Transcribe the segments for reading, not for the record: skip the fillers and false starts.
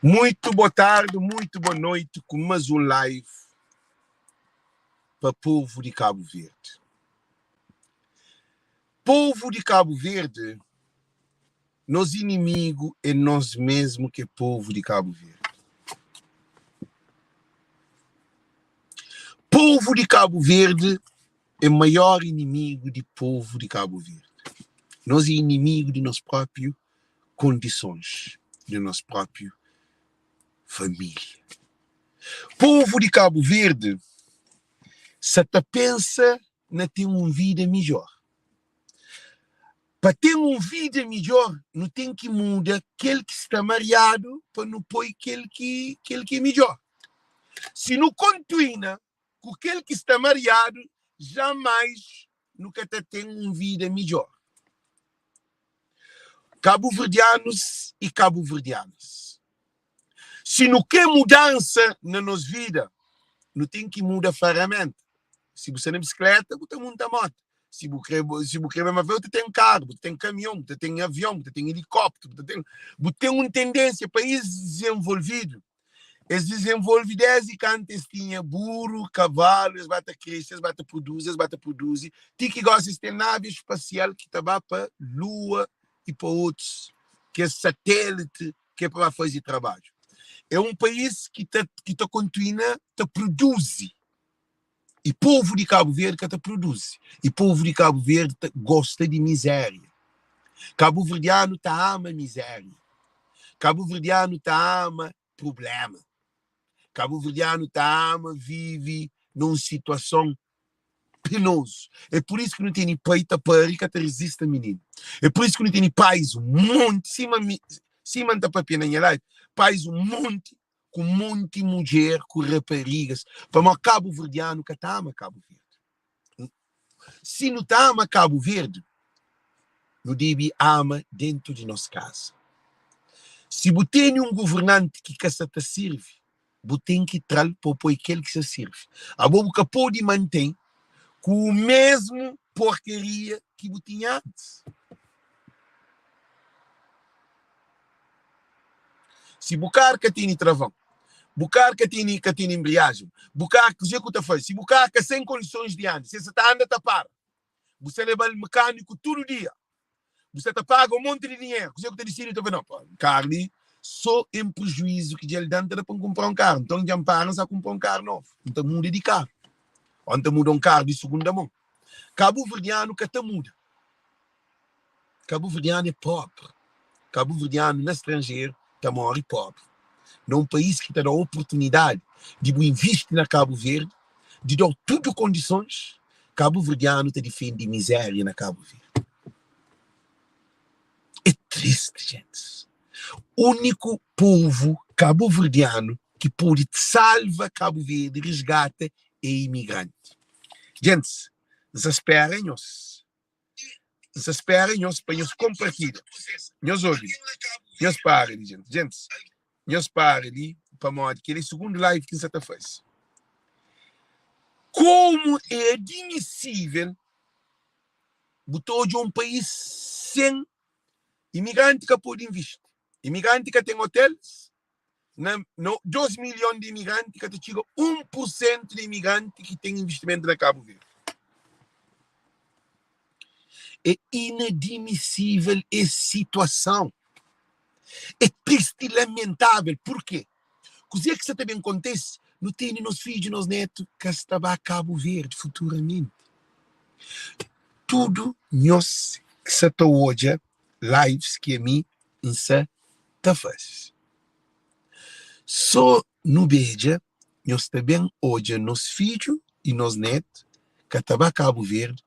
Muito boa tarde, muito boa noite ku mas um live pa povo di Cabo Verde. Povo di Cabo Verde, nos inimigo é nós mesmo que é povo di Cabo Verde. Povo di Cabo Verde é maior inimigo di povo di Cabo Verde. Nos é inimigo di nos próprio kondisons di nos própi família. Povu di Kabu Verdi sa ta pensa na ten un vida midjór. Pa ten un vida midjór, nu ten ki muda kel ki sta mariadu pa nu poi kel ki kel ki é midjór. Si nu kontuina ku kel ki sta mariadu, jamais nu ka ta ten un vida midjór. Kabuverdianus i kabuverdianas, si nu kre mudansa na nos vida, nu ten ki muda feraménta. Si bu sta na bisikleta, bu ta munta móta. Si bu kre, si bu kre ba ma bu ta ten karu, bu ta ten kamion, bu ta ten avion, bu ta ten elikópteru, bu ta ten, bu ten un tendénsia. País dizenvolvidu Es dizenvolve désdi kantu es tinha buru, kavalu, es ba ta krese, es ba ta produzi, es ba ta produzi, ti ki gósi es ten navi spasial ki ta ba pa lua i pa otus kes satéliti ki é pa ba faze trabadju. É un país ki ta ki ta kontinua ta produzi i povu di Kabu Verdi ka ta produzi i povu di Kabu Verdi ta gosta di mizéria. Kabuverdianu ta ama mizéria. Kabuverdianu ta ama prubléma. Kabuverdianu ta ama vive nun situason penozu. É pur isu ki nu tene pai ta pari ka ta rezista mininu. É pur isu ki nu tene pais un monti, sima mi, sima N ta papia na nha live, pais un monti ku monti mudjer ku raparigas, pamodi kabuverdianu ka ta ama Kabu Verdi. Si nu ta ama Kabu Verdi, nu debe ama dentu di nos kaza. Si bu tene un governanti ki ka sa ta sirvi, bu ten ki tra-l pa bu poi kel ki sa sirvi. Abo bu ka pode mantém ku mesmu porkaria ki bu tinha antis. Si bu kar ka tene travon, bu kar ka tene ka tene embriagem, bu kar kuzê ku ta faze? Si bu kar ka sen kondisons di anda, si el sa ta anda ta para, bu sa leba-l mekaniku tudu dia, bu sa ta paga un monti di dinheru, kuzê ku ta disidi? Ta fla, no, pa kar li so en prejuizu ki dja el da-m ta da pa N kunpra un karu. Nton dja N para N sa kunpra un karu novu, N ta muda di karu ô N ta muda un karu di sugunda mon. Kabuverdianu ka ta muda. Kabuverdianu é pobri. Kabuverdianu na stranjeru ta móre pobri. Na un país ki ta da oportunidadi di bu invisti na Kabu Verdi, di da-u tudu kondisons, kabuverdianu ta difende mizéria na Kabu Verdi. É tristi, gentis. Úniku povu kabuverdianu ki pode salva Kabu Verdi, resgata, é imigranti. Gentis, N sa spera nhos. N sta spera nhos pa nhos konpartilha. Nhos obi, nhos para li, gente. Gentis, nhos para li pamodi kel é sugundu live ki N sta ta faze. Komu é admisível bu ta odja un país sen imigranti ka pode invisti, imigranti ka ten hotels, na no 2 milhon di imigranti ka ta txiga 1 por sentu di imigranti ki ten investimentu na Kabu Verdi. É inadmisível es situason. É tristi e lamentável. Purkê? Kuzê ki sa ta ben kontese? Nu tene nos fidju, nos netu ka sta ba Kabu Verdi futuramenti. Tudu nhos ki sa ta odja lives ki ami N sa ta faze. So nu bedja, nhos ta ben odja nos fidju i nos netu ka ta ba Kabu Verdi,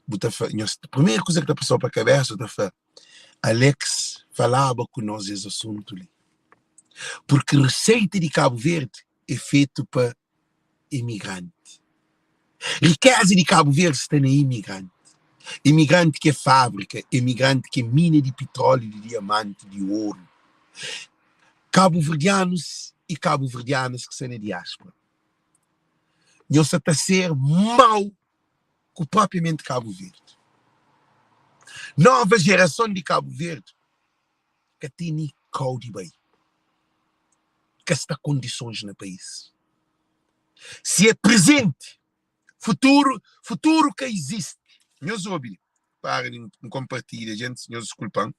bu ta fla, nhos, primeru kuza ki ta pasau pa kabesa, bu ta fla, Alex falaba ku nos es asuntu li. Purki riseita di Kabu Verdi é fetu pa imigranti. Rikeza di Kabu Verdi sta na imigranti. Imigranti ki é fábrika, imigranti ki é mina di pitróliu, di diamanti, di oru. Kabuverdianus i kabuverdianas ki sta na diáspora, nhos sa ta ser mau ku propriamenti Kabu Verdi. Nova jerason di Kabu Verdi ka tene kau di bai. Ka sta kondisons na país. Si é prezenti, futuru, futuru ka izisti. Nhos obi li, para di N konpartilha, gentis, nhos diskulpa-m.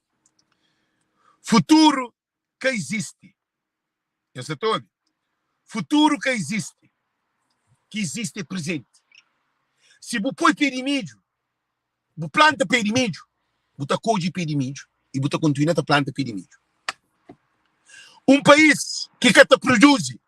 Futuru ka izisti. Nhos sa ta obi? Futuru ka izisti. Ki izisti é prezenti. Si bu poi pé di midju, bu planta pé di midju, bu ta kodje pé di midju i bu ta kontinua ta planta pé di midju. Un país ki ka ta produzi,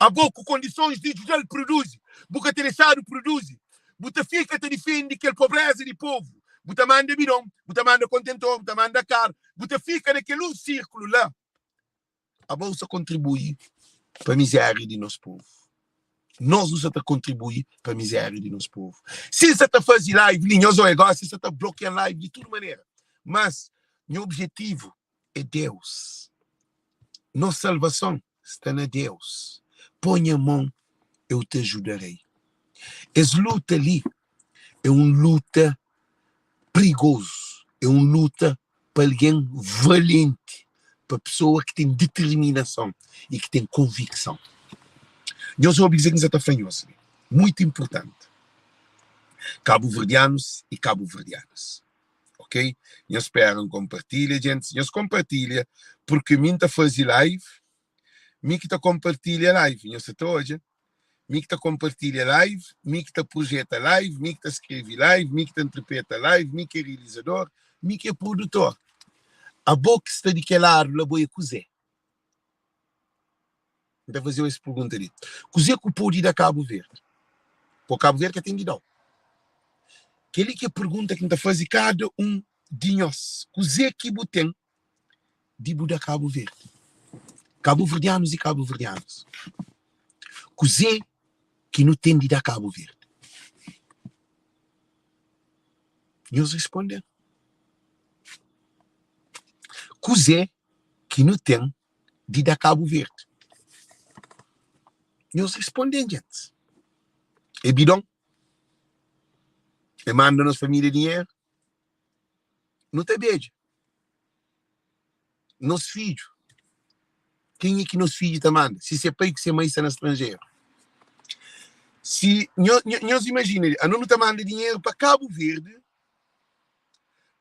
abo ku kondisons di djuda-l produzi, bu ka ta dexadu produzi, bu ta fika ta difende kel pobreza di povu, bu ta manda bidon, bu ta manda kontentor, bu ta manda karu, bu ta fika na kel un sirkulu la. Abo bu sta kontribui pa mizéria di nos povu. Nos nu sta ta kontribui pa mizéria di nos povu. Si N sta ta faze live li, nhos oia gosi, N sta ta blokia live di tudu manera. Mas nha objetivu é Deus. Nos salvason sta na Deus. Pô nha mon, eu te ajudarei. Es luta li é un luta prigozu, é un luta pa algen valenti, pa pesoa ki ten diterminason i ki ten konvikson. Nhos obi kuzê ki N sa ta fla nhos li, muitu inportanti, kabuverdianus i kabuverdianas, ok? Nhos spera N konpartilha, djentis, nhos konpartilha, purki mi N ta faze live, mi ki ta konpartilha live, nhos sa ta odja? Mi ki ta konpartilha live, mi ki ta projeta live, mi ki ta skrebe live, mi ki ta interpreta live, mi ki é realizador, mi ki é produtor. Abo ki sta di kel ladu la, bo é kuzê? N ta faze-u es pergunta li. Kuzê ku pode da Kabu Verdi? Po Kabu Verdi ka ten di da-u. Kel-li ki é pergunta ki N ta faze kada un di nhos. Kuzê ki bu ten di bu da Kabu Verdi? Kabuverdianus i kabuverdianas, kuzê ki nu ten di da Kabu Verdi? Nhos responde-m. Kuzê ki nu ten di da Kabu Verdi? Nhos responde-m, djentis. É bidon? É manda nos família dinheru? Nu ta bedja. Nos fidju, kenha ki nos fidju ta manda? Si se pai ku se mai sta na stranjeru. Si nho, nhos imajina li, ano nu ta manda dinheru pa Kabu Verdi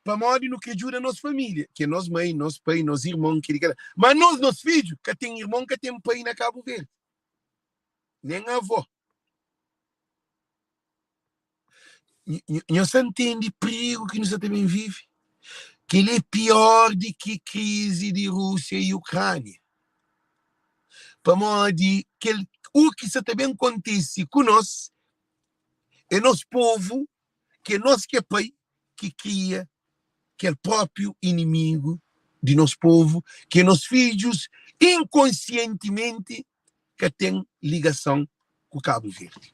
pamodi nu kre djuda nos família, ki é nos mai, nos pai, nos irmon, kili kila. Ma nos, nos fidju ka ten irmon, ka ten pai na Kabu Verdi, nen avó. Nhos ta ntende prigu ki nu sta ta ben vive? Kel-li é piór di ki krizi di Rúsia i Ukránia. Pamodi kel u ki sta ta ben kontise ku nos é nos povu, ki é nos ki é pai, ki kria kel própi inimigu di nos povu, ki é nos fidjus, inkonsientimenti ka ten ligason ku Kabu Verdi.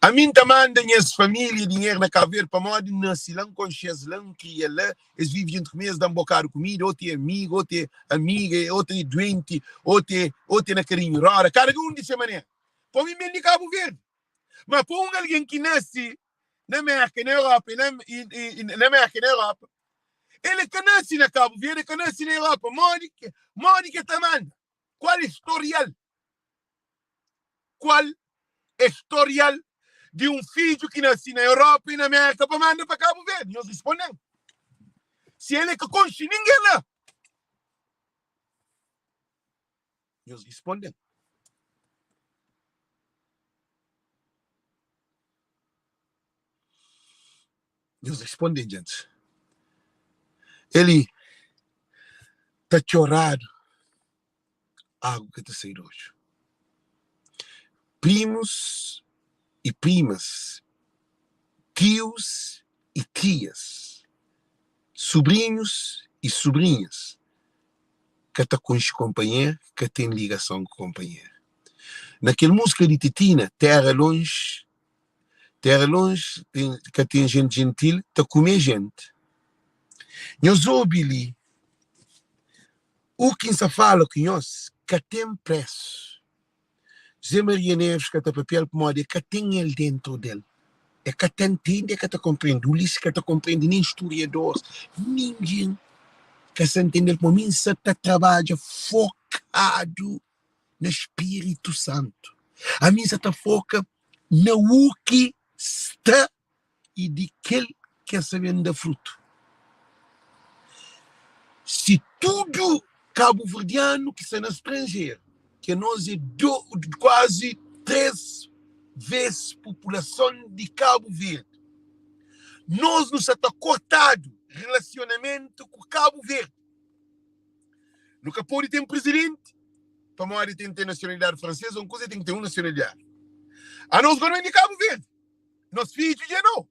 Ami N ta manda nhas família dinheru na Kabu Verdi pamodi N nase la, N konxe-s la, N kria la, es vive djuntu ku mi, es da-m bokadu kumida, otu é amigu, otu é amiga, otu é duenti, otu é otu é na karinhu roda, kada un di se manera. Pa mi N ben di Kabu Verdi. Ma pa un algen ki nase na Merka, na Europa, i na, i, i, na Merka i na Europa, el é ka nase na Kabu Verdi, el ka nase na Europa, modi ki, modi ki el ta manda? Kual historial? Kual historial di un fidju ki nase na Europa i na Merka pa manda pa Kabu Verdi? Nhos responde-m. Si el é ka konxe ningen la. Nhos responde-m. Nhos responde-m, djentis. Eli ta txoradu, agu ka ta sai di odju. Primus i primas, tius i tias, subrinhus i subrinhas ka ta konxe konpanher, ka ten ligason ku konpanher. Na kel múzika di Titina, Téra Lonji, Téra lonji ka ten jenti jentil ta kume jenti. Nhos obi li u ki N sa fala ku nhos ka ten présu. José Maria Neves ka ta papia-l pamodi e ka ten el dentru del. E ka ta ntende, e ka ta konprende. Ulisses ka ta konprende, nen sturiadoris, ningen ka sa ntende-l pamodi mi N sa ta trabadja fokadu. fokadu na Spiritu Santu. Ami N sa ta foka na u-ki sta i di kel ki es sa ben da frutu. Si tudu kabuverdianu ki sta na stranjeru, ki anos é kuazi 3 ves populason di Kabu Verdi, nos nu sa ta kortadu rilasionamentu ku Kabu Verdi. Nu ka pode ten prizidenti pamodi ten ten nasionalidadi fransês, un kuza é ten ki ten un nasionalidadi. Anos governu di Kabu Verdi. Nos fidju dja no.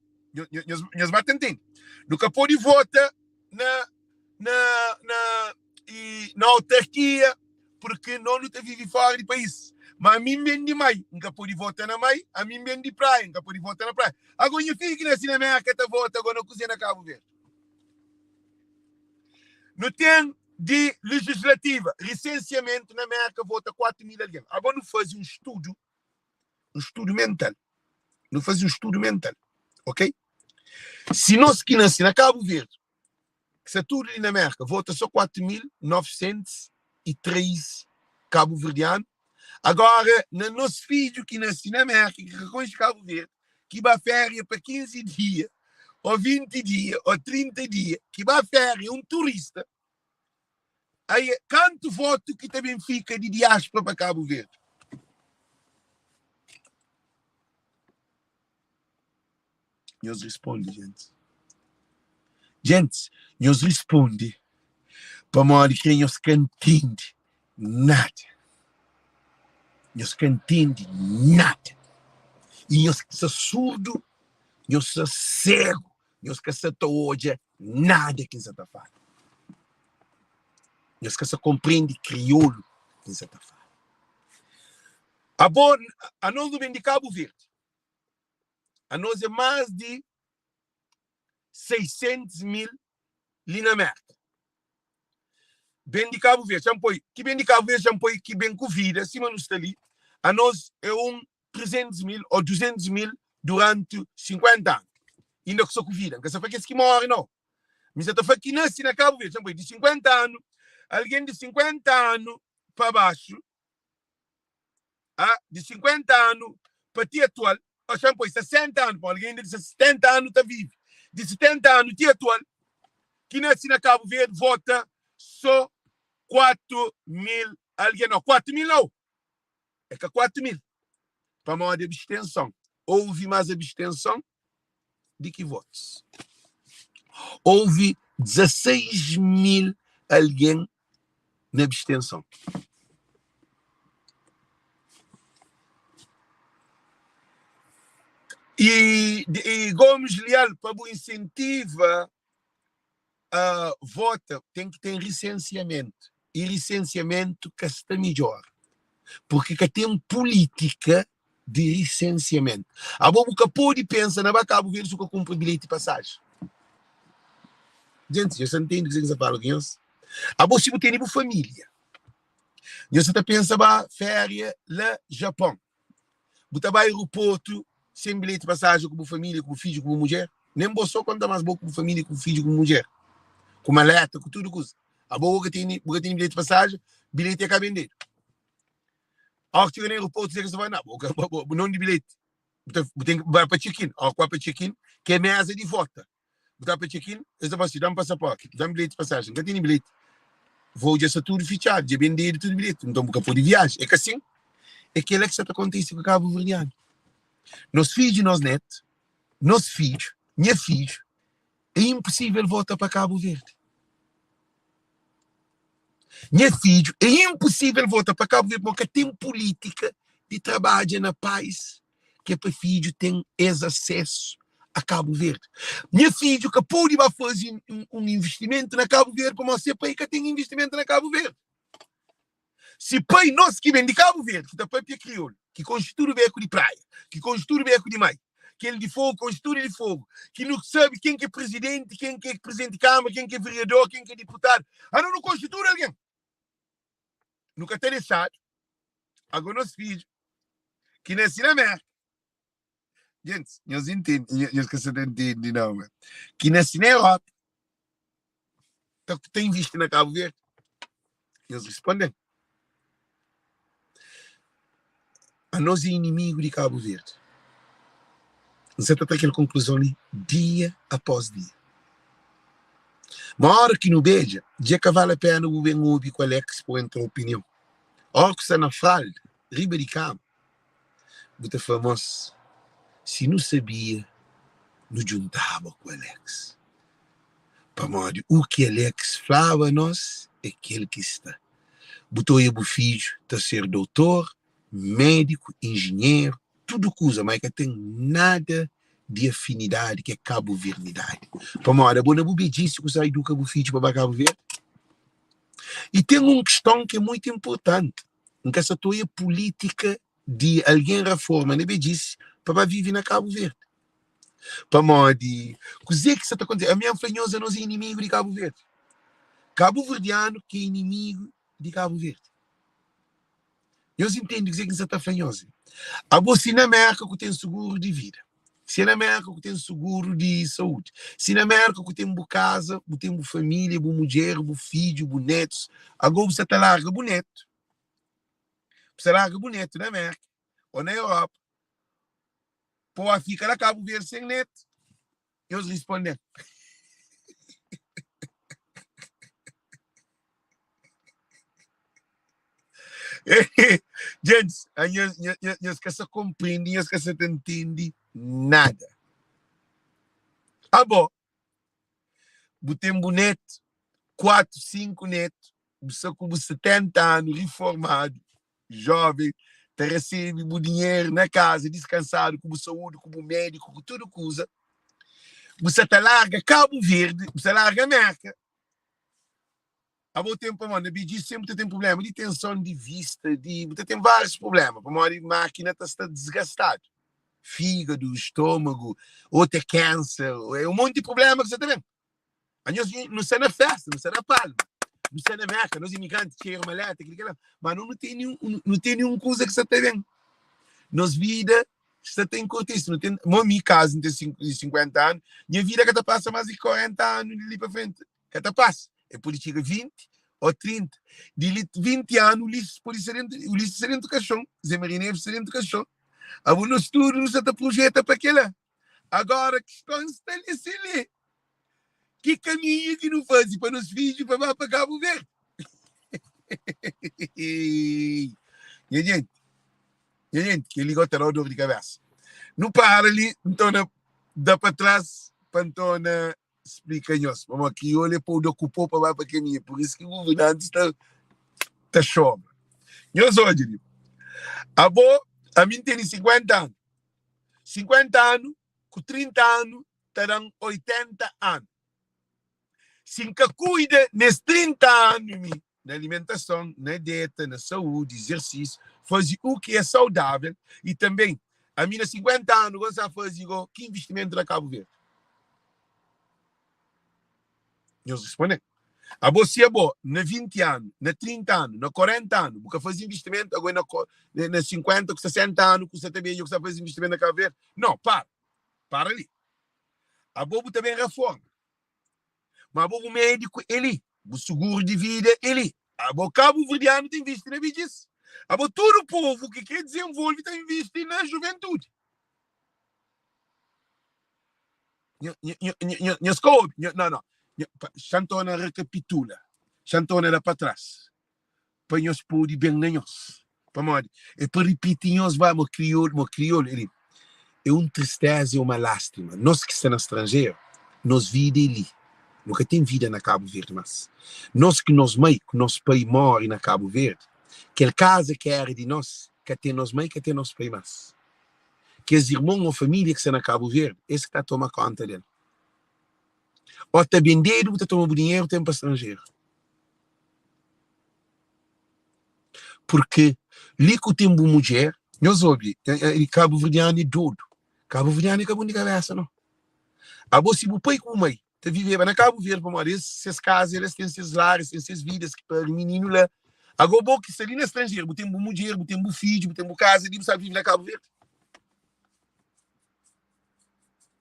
Nhos ba ta ntende. Nu ka pode vota na na na e, na autarkia porque no nu ta vive fora di país. Ma ami N ben di mai, N ka pode vota na mai, ami N ben di praia, N ka pode vota na praia. Ago nha fidju ki nasi na Merka ta vota ago na kuzê na Kabu Verdi? Nu ten di legislativa, resensiamentu na Merka vota 4 mil algen. Ago nu faze un studu un studu mental. Nu faze un studu mental, ok? Si nos ki nase na Kabu Verdi, ki sta tudu li na Merka, vota so 4.903 kabuverdianu, agora na nos fidju ki nase na Merka, ki ka konxe Kabu Verdi, ki ba féria pa 15 dia, o 20 dia, o 30 dia, ki ba féria, un turista, Ai, kantu votu ki ta ben fika di diáspora pa Kabu Verdi? Nhos risponde, gentis. Gentis, nhos risponde pamodi kre nhos ka ntende nada. Nhos ka ntende nada. I nhos sta surdu, nhos sta segu, nhos ka sta ta odja nada ki N sa ta fala. Nhos ka sa konprende kriolu ki N sa ta fala. Abo, anos nu ben di Kabu Verdi. Anos é más di 600 mil li na Merka. Ben di Kabu Verdi, xa N poi, ki ben di Kabu Verdi, xa N poi ki ben ku vida, sima nu sta li, anos é un 300 mil ô 200 mil duranti 50 anu. Inda ku sta ku vida. N ka sta fla kes ki móre, nau. Mi sta ta fla ki nase na Kabu Verdi. Txeu-m poi, di 50 anu, algen di 50 anu pa baxu, a, di 50 anu pa ti atual, ô txeu-m poi, 60 anu, pamodi algen inda di 70 anu ta vive. Di 70 anu ti atual, ki nase na Kabu Verdi, vota sô 4 mil algen. Nau, 4 mil nau. É ka 4 mil. Pamodi abstenson. Ouvi más abstenson di ki votus. Ouvi 16 mil algen na abstenson. E, e Gomes Leal, pa bu insentiva uh, vota, ten ki ten risensiamentu. E risensiamentu ka sta midjor, porque ka ten pulítika di risensiamentu. Abo bu ka pode pensa na ba Kabu Verdi si bu ka kunpra bilheti pasaji. Djenti, nhos ta ntende kuzê ki N sta fala ku nhos? Abo si bu tene bu família, nhos sa ta pensa ba féria la Japon. Bu ta ba aeroportu sen bilheti pasajen ku bu família, ku bu fidju, ku bu mudjer? Nen bo so konta mas bo ku bu família, ku bu fidju, ku bu mudjer, ku maleta, ku tudu kuza. Abo bo ka tene, bu ka tene bilheti pasajen, bilheti é ka bendedu. Óras ki txiga na aeroportu, kuzê ki es ta fla? Na, bo ka, bo, bo, non di bilheti. Bu ta, bu ten ki bai pa check-in. Óras ki bu bai pa check-in, ki é meza di vota. Bu ta pa check-in, es ta fla si, da-m pasaporti, da-m bilheti pasajen. N ka tene bilheti. Vou dja sta tudu fitxadu, dja bendedu tudu bilheti, nton bu ka pode viaja. É ka sin? É kela ki sa ta kontise ku kabuverdianu. Nos fidju, nos netu, nos fidju, nha fidju, é inposível vota pa Kabu Verdi. Nha fidju, é inposível vota pa Kabu Verdi pamodi ka ten pulítika di trabadja na pais ki é pa fidju ten es asesu a Kabu Verdi. Nha fidju ka pode ba faze un investimentu na Kabu Verdi pamodi se pai ka ten investimentu na Kabu Verdi. Si pai nos ki ben di Kabu Verdi, ki ta papia kriolu, ki konxe tudu beku di praia, ki konxe tudu beku di mai, kel di Fogu konxe tudu di Fogu, ki nu sabe ken ki é prizidenti, ken ki é prizidenti di kamara, ken ki é veriador, ken ki é diputadu, ano nu konxe tudu algen. Nu ka ta dexadu ago nos fidju ki nase na Merka, gentis, nhos intende, nhos ka sa ta intende nau, ma ki nase na Europa, ta, ta invisti na Kabu Verdi? Nhos responde-m. Anos é inimigu di Kabu Verdi. N sa ta tra kel konkluzon li dia após dia. Ma óra ki nu bedja, dja ka vale pena bu ben obi ku Alex pa bu entra opinion. Óra ku sta na fralda, riba di kama, bu ta fla, Mos, si nu sabia, nu djuntaba ku Alex. Pamodi u ki Alex flaba nos é kel ki sta. Bu ta oia bu fidju ta ser doutor, médiku, injinheru, tudu kuza, ma e ka ten nada di afinidadi ki é kabuvernidadi. Pamodi abo na bu bedjisi ku sa iduka bu fidju pa ba Kabu Verdi? I ten un kiston ki é muitu inpurtanti, N ka sa ta oia pulítika di algen raforma na bedjisi pa ba vive na Kabu Verdi. Pamodi kuzê ki sa ta kontise? Ami N fla nhos, anos é inimigu di Kabu Verdi. Kabuverdianu ki é inimigu di Kabu Verdi. Nhos intende kuzê ki N sa ta fla nhos? Abo si na Mérka ku ten suguru di vida, si na Mérka ku ten suguru di saúdi, si na Mérka ku ten bu kaza, bu ten bu família, bu mudjer, bu fidju, bu netus, ago bu sa ta larga bu netu, bu sa larga bu netu na Mérka ô na Europa, pa bu ba fika la Kabu Verdi sen netu? Nhos responde-m. Djentis, nhos, nhos, nhos ka sa konprende, nhos ka sa ta ntende nada. Abo, bu ten bu netu, 4, 5 netu, bu sta ku bu 70 anu, riformadu, joven, ta resebe bu dinheru na kaza, diskansadu, ku bu saúdi, ku bu médiku, ku tudu kuza. Bu sa ta larga Kabu Verdi, bu sa larga Merka. Abo ten pamodi na bedjis senpri ta ten prubléma di tenson di vista, di bu ta ten várius prubléma pamodi mákina ta sta disgastadu. Fígadu, estômagu, otu é kanser, é un monti prubléma ki sa ta ben. Anhos nu sta na festa, nu sta na palma, nu sta na Merka, nos imigranti txeru maleta, kili kila, ma no nu tene nu tene un kuza ki sta ta ben. Nos vida sta ta enkurtisi, nu ten, mo mi kazu N ten 50 anu, nha vida ka ta pasa mas di 40 anu di li pa frenti, ka ta pasa. E pode txiga 20 o 30, di li 20 anu Ulisses pode sta dentu, Ulisses sta dentu kaxon, Zé Maria Neves sta dentu kaxon. Abo nos tudu nu sta ta projeta pa kila. Agora kiston sta li si li. Ki kaminhu ki nu faze pa nos fidju pa ba pa Kabu Verdi? Nha jenti, nha jenti, kel-li go ta da-u dor di kabésa. Nu para li, N torna da pa tras pa N torna splika nhos. Pamodi kriolu é pou da ku po pa ba pa kaminhu, pur isu ki guvernantis ta ta xobra. Nhos odja li, abo, ami N tene 50 anu, 50 anu ku 30 anu ta da-m 80 anu. Si N ka kuida nes 30 anu mi na alimentason, na deta, na saúdi, izersísiu, faze u ki é saudável i tanben ami na 50 anu go N sa faze go ki invistimentu na Kabu Verdi? Nhos responde-m. Abo si abo na 20 anu, na 30 anu, na 40 anu bu ka faze invistimentu, ago é na 50 ku 60 anu ku sa ta bedja ku sa faze invistimentu na Kabu Verdi? Nau, para. Para li. Abo bu ta ben raforma. Ma abo bu médiku é li. Bu suguru di vida é li. Abo kabuverdianu ta invisti na bedjis. Abo tudu povu ki kre dizenvolve ta invisti na juventudi. Nhos ka obi? Nau, nau. Xa N torna rekapitula. Xa N torna da pa tras. Pa nhos pode ben na nhos. Pamodi é pa ripiti nhos ba mo kriolu, mo kriolu é li. É un tristeza, é uma lástima. Nos ki sta na stranjeru, nos vida é li. Nu ka ten vida na Kabu Verdi más. Nos ki nos mai ku nos pai móre na Kabu Verdi, kel kaza ki éra di nos, ka ten nos mai, ka ten nos pai más. Kes irmon ô família ki sta na Kabu Verdi, es ki ta toma kónta del. Ô ta bendedu, bu ta toma bu dinheru, ten pa stranjeru. Purkê li ku ten bu mudjer. Nhos obi, kabuverdianu é dodu. Kabuverdianu é ka bon di kabésa, nau. Abo, si bu pai ku bu mai ta viveba na Kabu Verdi, pamodi es, ses kaza, es ten ses lar, es ten ses vida, es ki pari mininu la. Ago bo ki sta li na stranjeru, bu ten bu mudjer, bu ten bu fidju, bu ten bu kaza li, bu sa vive na Kabu Verdi?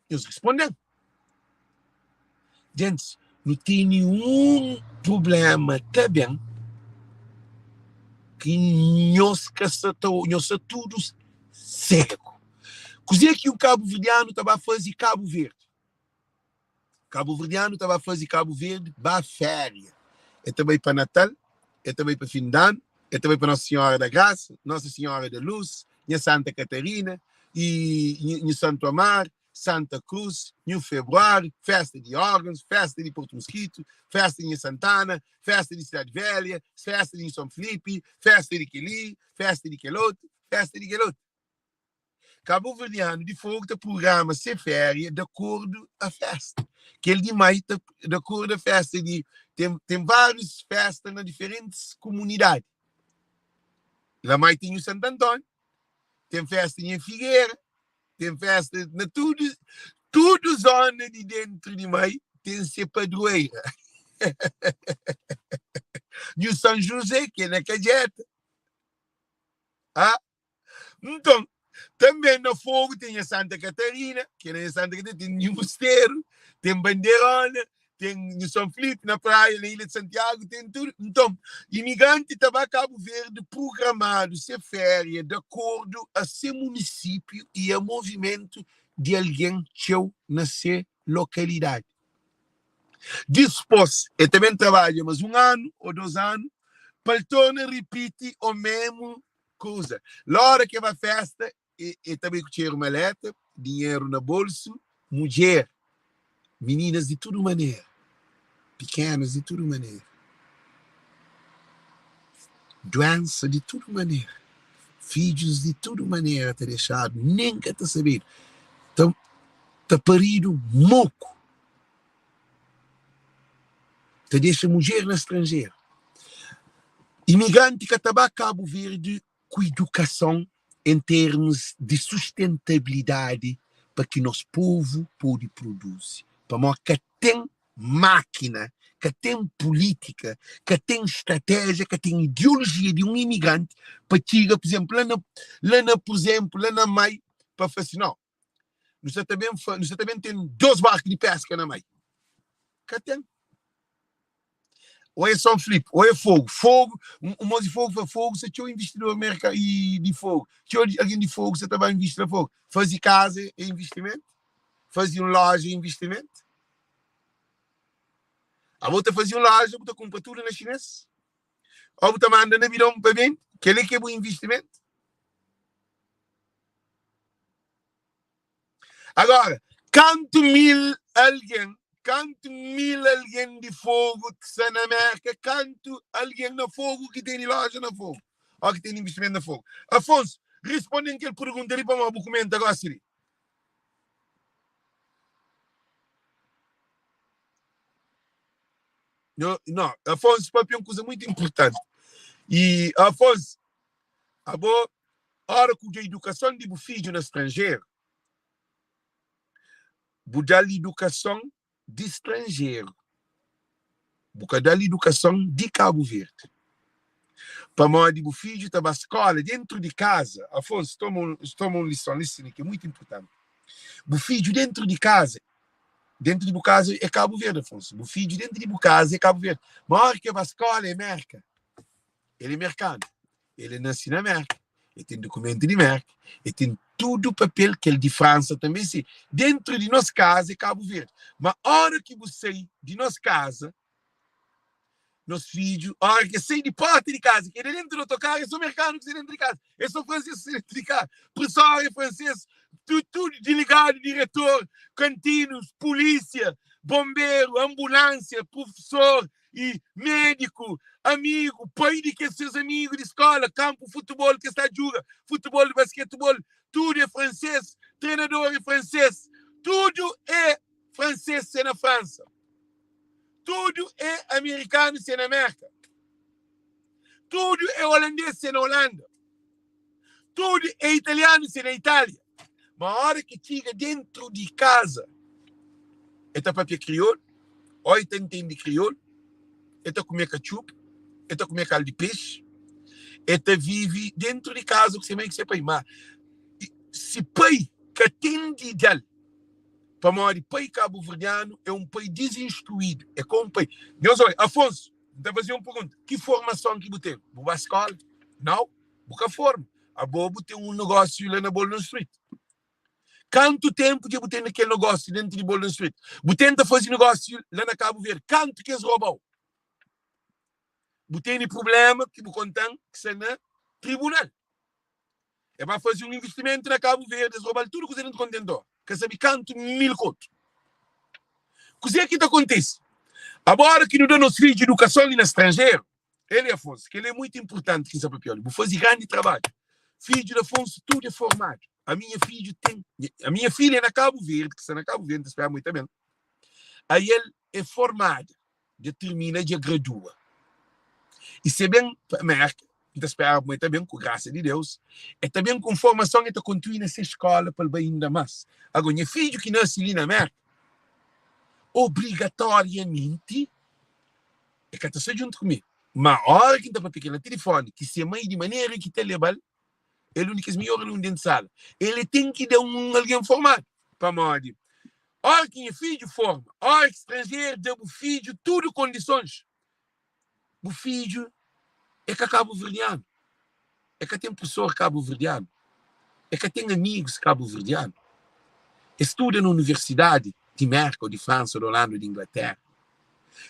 Nhos responde-m. Gentis, nu tene un prubléma ta ben ki nhos ka sa ta, nhos sa tudu. Ségu. Kuzê ki un kabuverdianu ta ba faze Kabu Verdi? Kabuverdianu ta ba faze Kabu Verdi ba féria. El ta bai pa Natal, el ta bai pa fin d'anu, el ta bai pa Nossa Senhora da Graça, Nossa Senhora da Luz, nha Santa Catarina e nhu Santo Amaro, Santa Cruz, nhu Februário, festa di órgãos, festa di Porto Mosquito, festa di nha Santana, festa di Cidade Velha, festa di nhu São Felipe, festa di kel-li, festa di kel otu, festa di kel otu. Kabuverdianu di Fogu ta prugrama se féria di akordu a festa. Kel di Mai ta di akordu a festa di ten ten várius festa na diferentis kumunidadi. La Mai ten nhu Santu Antóniu, ten festa nha Figera, ten festa na tudu tudu zona di dentru di Mai ten se padroeira. Nhu San Juzé ki é na Kadjeta. Ah, Nton, tanbê na Fogu ten nha Santa Katarina, ki na nha Santa Katarina ten nha Musteru, ten Bandeirona, ten nha Son Filipe na praia, na Ilha di Santiagu, ten tudu. Nton, imigranti ta ba Kabu Verdi prugramadu se féria di akordu a se munisípiu i a movimentu di algen txeu na se lokalidadi. Dispôs, el ta ben trabadja más un anu ô dôs anu pa el torna ripiti omésmu kuza. La óra ki el ba fésta, el ta bai ku txeru maleta, dinheru na bolsu, mudjer, mininas di tudu manera, pikénas di tudu manera, duénsa di tudu manera, fidjus di tudu manera ta dexadu, nen ka ta sabedu, ta paridu moku. Ta dexa mudjer na stranjeru. Imigranti ka ta ba Kabu Verdi ku idukason en termus di sustentabilidadi pa ki nos povu pode produzi. Pamodi ka ten mákina, ka ten pulítika, ka ten stratéjia, ka ten ideolojia di un imigranti pa txiga, pur izenplu, la na, la na, pur izenplu, la na Mai pa fla si, nau, Nu sta ta ben nu sta ta ben ten dos barku di peska na mai. Ka ten. Ou é São Filipe, ou é Fogo. Fogo, um moço de Fogo fala, Fogo, se txeu investidor americano e de Fogo. Txeu alguém de Fogo, você tá vai investir na Fogo. Fazer casa é investimento. Fazer uma loja é investimento. A volta fazer uma loja, você compra tudo na chinês. Ou você manda na bidão para bem, que é que é bom investimento. Agora, kantu mil algen, kantu mil algen di Fogu ki sta na Mérka, kantu algen na Fogu ki tene loja na Fogu, ô ki tene investimentu na Fogu? Afonso, responde-m kel pergunta li pamodi bu kumenta gósi li. No, no, Afonso papia un kuza muitu inpurtanti. I, Afonso, abo Ora ku da idukason di bu fidju na stranjeru, bu da-l idukason di stranjeru, bu ka da-l idukason di Kabu Verdi. Pamodi bu fidju ta ba skola dentru di kaza, Afonso, toma un, toma un lison li si ki é muitu inpurtanti. Bu fidju dentru di kaza, dentru di bu kaza é Kabu Verdi, Afonso. Bu fidju dentru di bu kaza é Kabu Verdi. Ma ora ki el ba skola é Merka. El é merkanu, el é nase na Merka, el ten dukumentu di Merka, el ten tudu papel, kel di Fransa tanbe si. Dentru di nos kaza é Kabu Verdi, ma ora ki bu sai di nos kaza, nos fidju, ora ki es sai di porta di kaza, ki é dentu di otokaru, é so merkanu ki sta dentu di kaza, é so franses ki sta dentu di kaza, presor é franses, tudu, tudu, diligadu, diretor, kantinus, pulísia, bonberu, anbulánsia, prufesor, i médiku, amigu, pai di kes ses amigu di skóla, kanpu futibol ki es ta djuga, futibol di basketibol, tudu é fransês, trenador é fransês, tudu é fransês se na Fransa, tudu é amerikanu se na Mérka, tudu é olandês se na Olanda, tudu é italianu se na Itália. Ma óra ki txiga dentru di kaza, el ta papia kriolu, ô el ta ntende kriolu, el ta kume katxupa, el ta kume kaldu di pexi, el ta vive dentru di kaza ku se mai ku se pai. Ma si pai ka ten di da-l, pamodi pai kabuverdianu é un pai dizinstruídu, é ka un pai. Nhos oi, Afonsu, N ta faze un pergunta, ki formason ki bu ten? Bu ba skóla? Nau, bu ka forma. Abo bu ten un negósiu la na Bolden Street. Kantu ténpu dja bu ten na kel negósiu déntu di Bolden Street? Bu tenta faze negósiu la na Kabu Verdi, kantu ki es roba-u? Bu tene prubléma ki bu konta-m ki sta na tribunal. E ba faze un investimentu na Kabu Verdi, es roba-l tudu kuza dentu kontentor, ka sabe kantu mil kontu. Kuzê ki ta kontise? Agora ki nu da nos fidju idukason li na stranjeru, el e Afonso, kel-li é muitu inpurtanti ki N sta papia-u li, bu faze grandi trabadju. Fidju di Afonso tudu é formadu. Ami nha fidju ten, ami nha filha é na Kabu Verdi, ki sta na Kabu Verdi, N ta spera ma el ta ben. Ael é formada. Dja tirmina, dja gradua. I se ben pa Merka, N ta spera ma e ta ben, ku grasa di Deus, e ta ben ku un formason, e ta kontinua na se skola pa el bai inda mas. Ago, nha fidju ki nase li na Merka, obrigatoriamenti e ka ta sta djuntu ku mi. Ma ora ki N ta papia ku el na tilifoni, ki se mai di manera ki ta leba-l, el un di kes midjor alunu dentu sala. El e ten ki da un algen formadu. Pamodi? Ora ki nha fidju forma, ora ki stranjeru da bu fidju tudu kondisons, bu fidju é ka kabuverdianu, é ka ten profesor kabuverdianu, é ka ten amigus kabuverdianu, é studa na universidadi di Merka, ou di Fransa, ou di Holanda, ou di Inglatéra.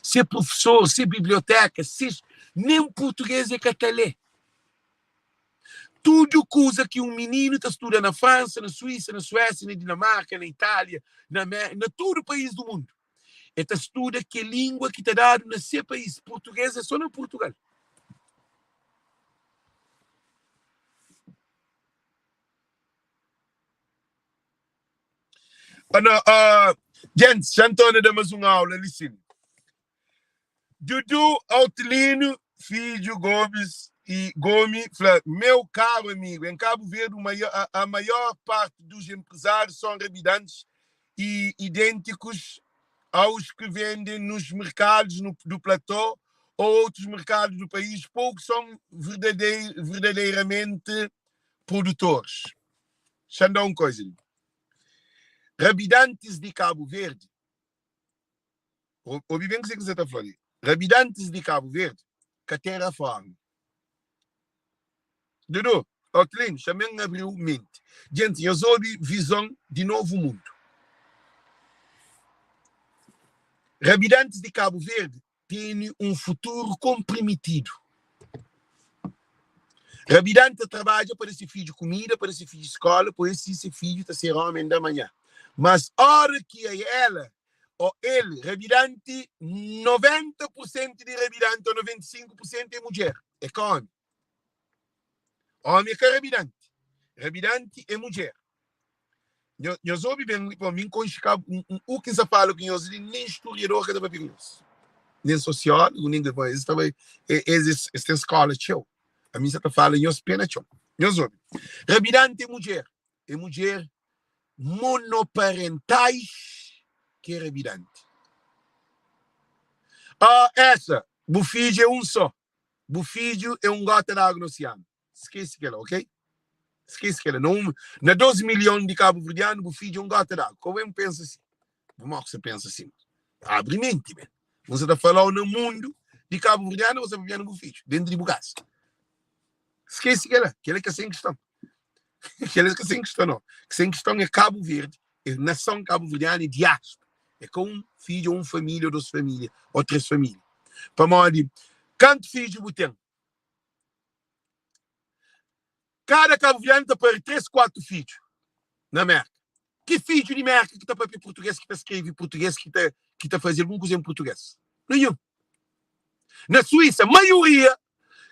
Se profesor, se biblioteka, se nen purtugês é ka ta lê. Tudu kuza ki un mininu ta studa na Fransa, na Suísa, na Suésia, na Dinamarka, na Itália, na na tudu país du mundu, el ta studa kel língua ki ta dadu na se país. Purtugês é sô na Purtugal. Ana, uh, Jens, xa N torna da más un aula li sin. Dudu Autelino Fidju Gomes e Gomi fla, Meu caro amigo, em Cabo Verde o maior, a, a maior parte dos empresários são rabidantes e idênticos aos que vendem nos mercados no, do platô ou outros mercados do país, poucos são verdadeir, verdadeiramente produtores. Xa N da un koza li. Rabidantes di Cabo Verde Obi ben kuzê ki N sa ta fla li. Rabidantis di Kabu Verdi ka ten raforma. Dudu, Otlin, xa-m abriu menti. Djenti, nhos obi vizon di novu mundu. Rabidantis di Kabu Verdi tene un futuru konprimitidu. Rabidanti ta trabadja pa da se fidju kumida, pa da se fidju skola, pa si se fidju ta ser omen da manhã. Mas ora ki ela o el rabidanti, 90 pur sentu di rabidanti o 95 pur sentu é mudjer, é ka omi. Omi é ka rabidanti, rabidanti é mudjer. Nhos obi ben li, mi N konxe ka u ki N sa fala ku nhos li, nen storiador ka ta papia ku nhos, nen sosiólogu, nen es ta bai, es es ten skola txeu. Ami N sa ta fala nhos pé na txon. Nhos obi, rabidanti é mudjer, é mudjer monoparentais ki é rabidanti. Ah, essa, bu fidju é un só, bu fidju é un gota di agu na osianu. Skese kel-la, ok? Skese kel-la. Na, un, na 2 milhon di kabuverdianu, bu fidju é un gota di agu. Ka bu ben pensa si. Bu mó ki sa pensa si? Abri menti, ben. Bu sa ta fala-u na mundu di kabuverdianu, bu sa papia na bu fidju, dentu di bu kasa. Skese kel-la. Kel-la ka sen kiston. Kel-la ka sen kiston, no. Sen kiston é Kabu Verdi, é nason kabuverdianu, é diáspora. É ka un fidju, ou un família, ou dos família, ou tres família. Pamodi, kantu fidju bu ten? Kada kabuverdianu ta pari 3, 4 fidju na Merka. Ki fidju di Merka ki ta papia purtugês, ki ta skrebe purtugês, ki ta ki ta faze algun kuza en purtugês? Ninhun. Na Suísa, maioria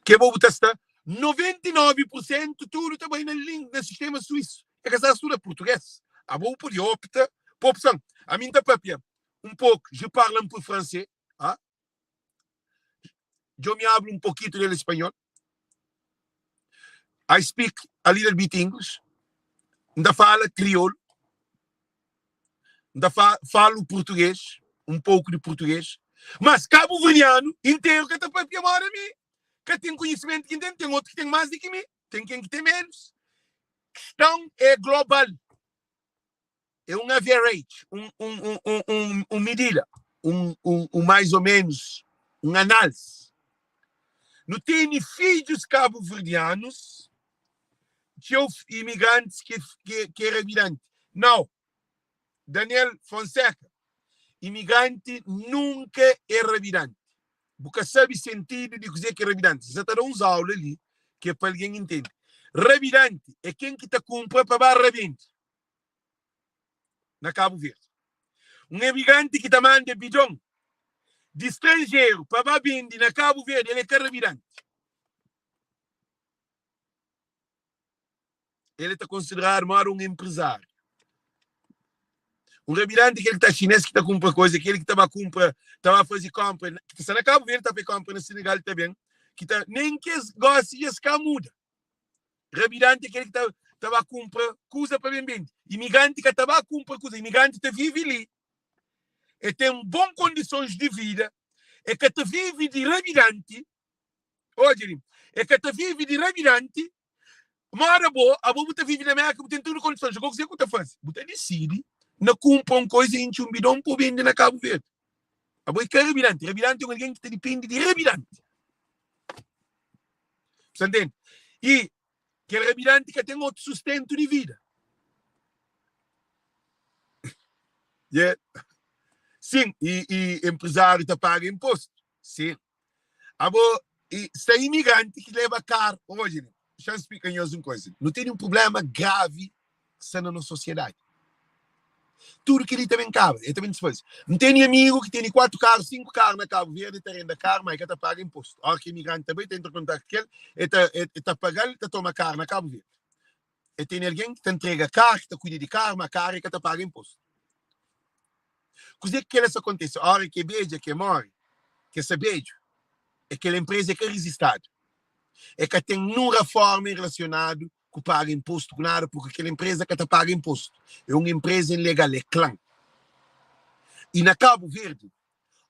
ke bo bu ta sta, 99 pur sentu tudu ta bai na lin na sistema suísu. E ka sta studa purtugês. Abo bu pode opta pa opson. Ami N ta papia un poku, je parle un peu français, ah. Yo me hablo un poquito del español. I speak a little bit English. N ta fala kriolu. N ta fa falo português, um pouco de português. Mas kabuverdianu interu ka ta papia moda mi. Ka ten konhisimentu ki N ten, ten otu ki ten más di ki mi, ten ken ki ten ménus. Kiston é global. É un average, un, un, un, un, un medida, un, un, un mais ou menos, un análise. Nu tene fidjus kabuverdianus. txeu imigrantis ki ki é rabidanti. Nau, Daniel Fonseca, imigranti nunka é rabidanti. Bu ka sabe sentidu di kuzê ki é rabidanti. N sa ta da uns aula li ki é pa algen intende. Rabidanti é ken ki ta kunpra pa ba rabende na Kabu Verdi. Un imigranti ki ta manda bidon di stranjeru pa ba bende na Kabu Verdi, el é ka rabidanti. El ta konsideradu moda un enprezáriu. Un rabidante kel ki ta xinês ki ta kunpra koza, kel ki ta ba kunpra, ta ba faze konpra, ki ta sta na Kabu Verdi ta faze konpra na Senegal ta ben, ki ta nen kes gosi dja es ka muda. Rabidante é kel ki ta ta ba kunpra kuza pa ben bende. Imigranti ka ta ba kunpra kuza, imigranti ta vive li, e ten bon kondisons di vida, e ka ta vive di rabidanti. Odja li, e ka ta vive di rabidanti. Mora bo, abo bu ta vive na Merka, bu ten tudu kondisons, agora kuzê ku ta faze? Bu ta disidi na kunpra un koza, intxi un bidon pa bu bende na Kabu Verdi. Abo é ka rabidanti. Rabidanti é un algen ki ta dipende di rabidanti. Bu sta ntende? I kel rabidanti ka ten otu sustentu di vida. Yeah. Sin, i, i empresáriu ta paga impostu. Sin. Abo e sta imigranti ki leba kar oji li. Xa-m splika nhos un koza. Nu tene un prublema gravi ki sta na nos sosiedadi. Tudu kel-li ta ben kaba, el ta ben disfaze. N tene amigu ki tene 4 karu, 5 karu na Kabu Verdi, el ta renda karu, ma el ka ta paga inpostu. Óra ki imigranti ta bai, ta entra kontaktu ku el, el ta el ta paga-l, ta toma karu na Kabu Verdi. El tene algen ki ta ntrega karu, ki ta kuida di karu, ma karu el ka ta paga inpostu. Kuzê ki kel-la sta kontise? Óra ki e bedja, ki e móre, ki e sta bedju, é kel enpreza é ka rizistadu. E ka ten nun raforma relasionadu ku paga inpostu ku nada, purki kel enpreza ka ta paga inpostu. É un enpreza ilegal, é klan. I na Kabu Verdi,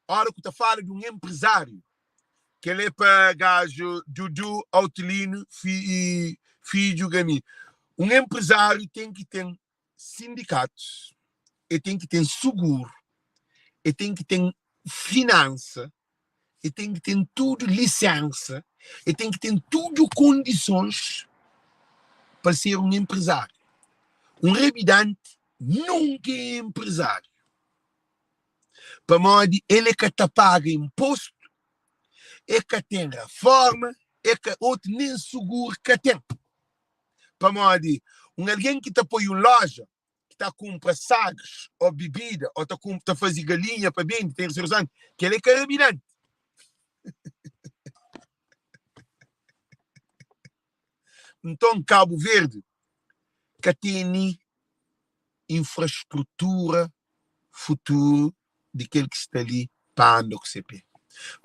óra ku ta fala di un enprezáriu, kel é pa gaju Dudu Autelino fi, fidju Gami. Un enprezáriu ten ki ten sindikatus, e ten ki ten suguru, e ten ki ten finansa, e ten ki ten tudu lisensa, e ten ki ten tudu kondisons pa ser un enprezáriu. Un rabidanti nunka é enprezáriu, pamodi el é ka ta paga inpostu, e ka ten raforma, e ka otu nen suguru ka ten. Pamodi un algen ki ta poi un loja, ki ta kunpra sagris ô bibida, ô ta ta faze galinha pa bende, ten restauranti, kel-li é ka rabidanti. Nton, Kabu Verdi ka tene infrastrutura futuru di kel ki sta li pa anda ku se pé.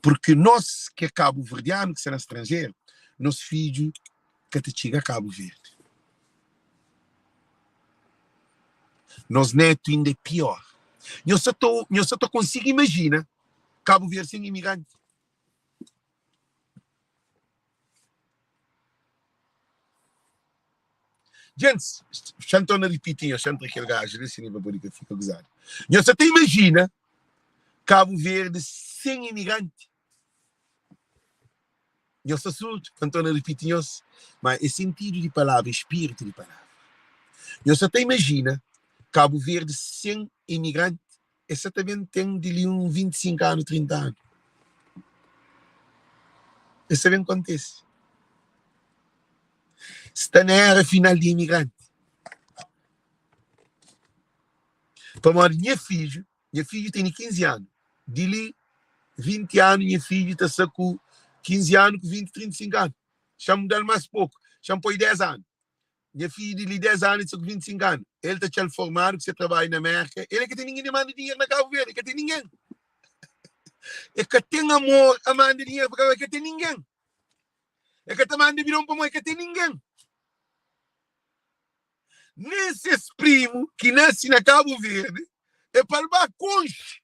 Purki nos ki é kabuverdianu ki sta na stranjeru, nos fidju ka ta txiga Kabu Verdi. Nos netu inda é pior. Nhos sa ta, nhos sa ta konsigi imajina Kabu Verdi sen imigranti? Djentis, xa N torna ripiti nhos, xa N tra kel gaju li, sini pa pode ka fika gozadu. Nhos sa ta imajina Kabu Verdi sen imigranti? Nhos sta surdu pa N torna ripiti nhos? Ma é sentidu di palavra, é spiritu di palavra. Nhos sa ta imajina Kabu Verdi sen imigranti? Es sa ta ben ten di li un 25 anu, 30 anu. Es sa ben kontese. Sta na era final di imigranti. Pamodi nha fidju, nha fidju tene 15 anu. Di li 20 anu nha fidju ta sta ku 15 anu ku 20, 35 anu. Xa-m da-l más poku, xa-m poi 10 anu. Nha fidju di li 10 anu, el sta ku 25 anu. El ta txal formadu ku se trabadju na Merka. El é ka ten ningen di manda dinheru na Kabu Verdi. El ka ten ningen. El ka ten amor a manda dinheru pa Kabu Verdi. El ka ten ningen. El ka ta manda bidon pamodi el ka ten ningen. Nen ses primu ki nase na Kabu Verdi é pa el ba konxe.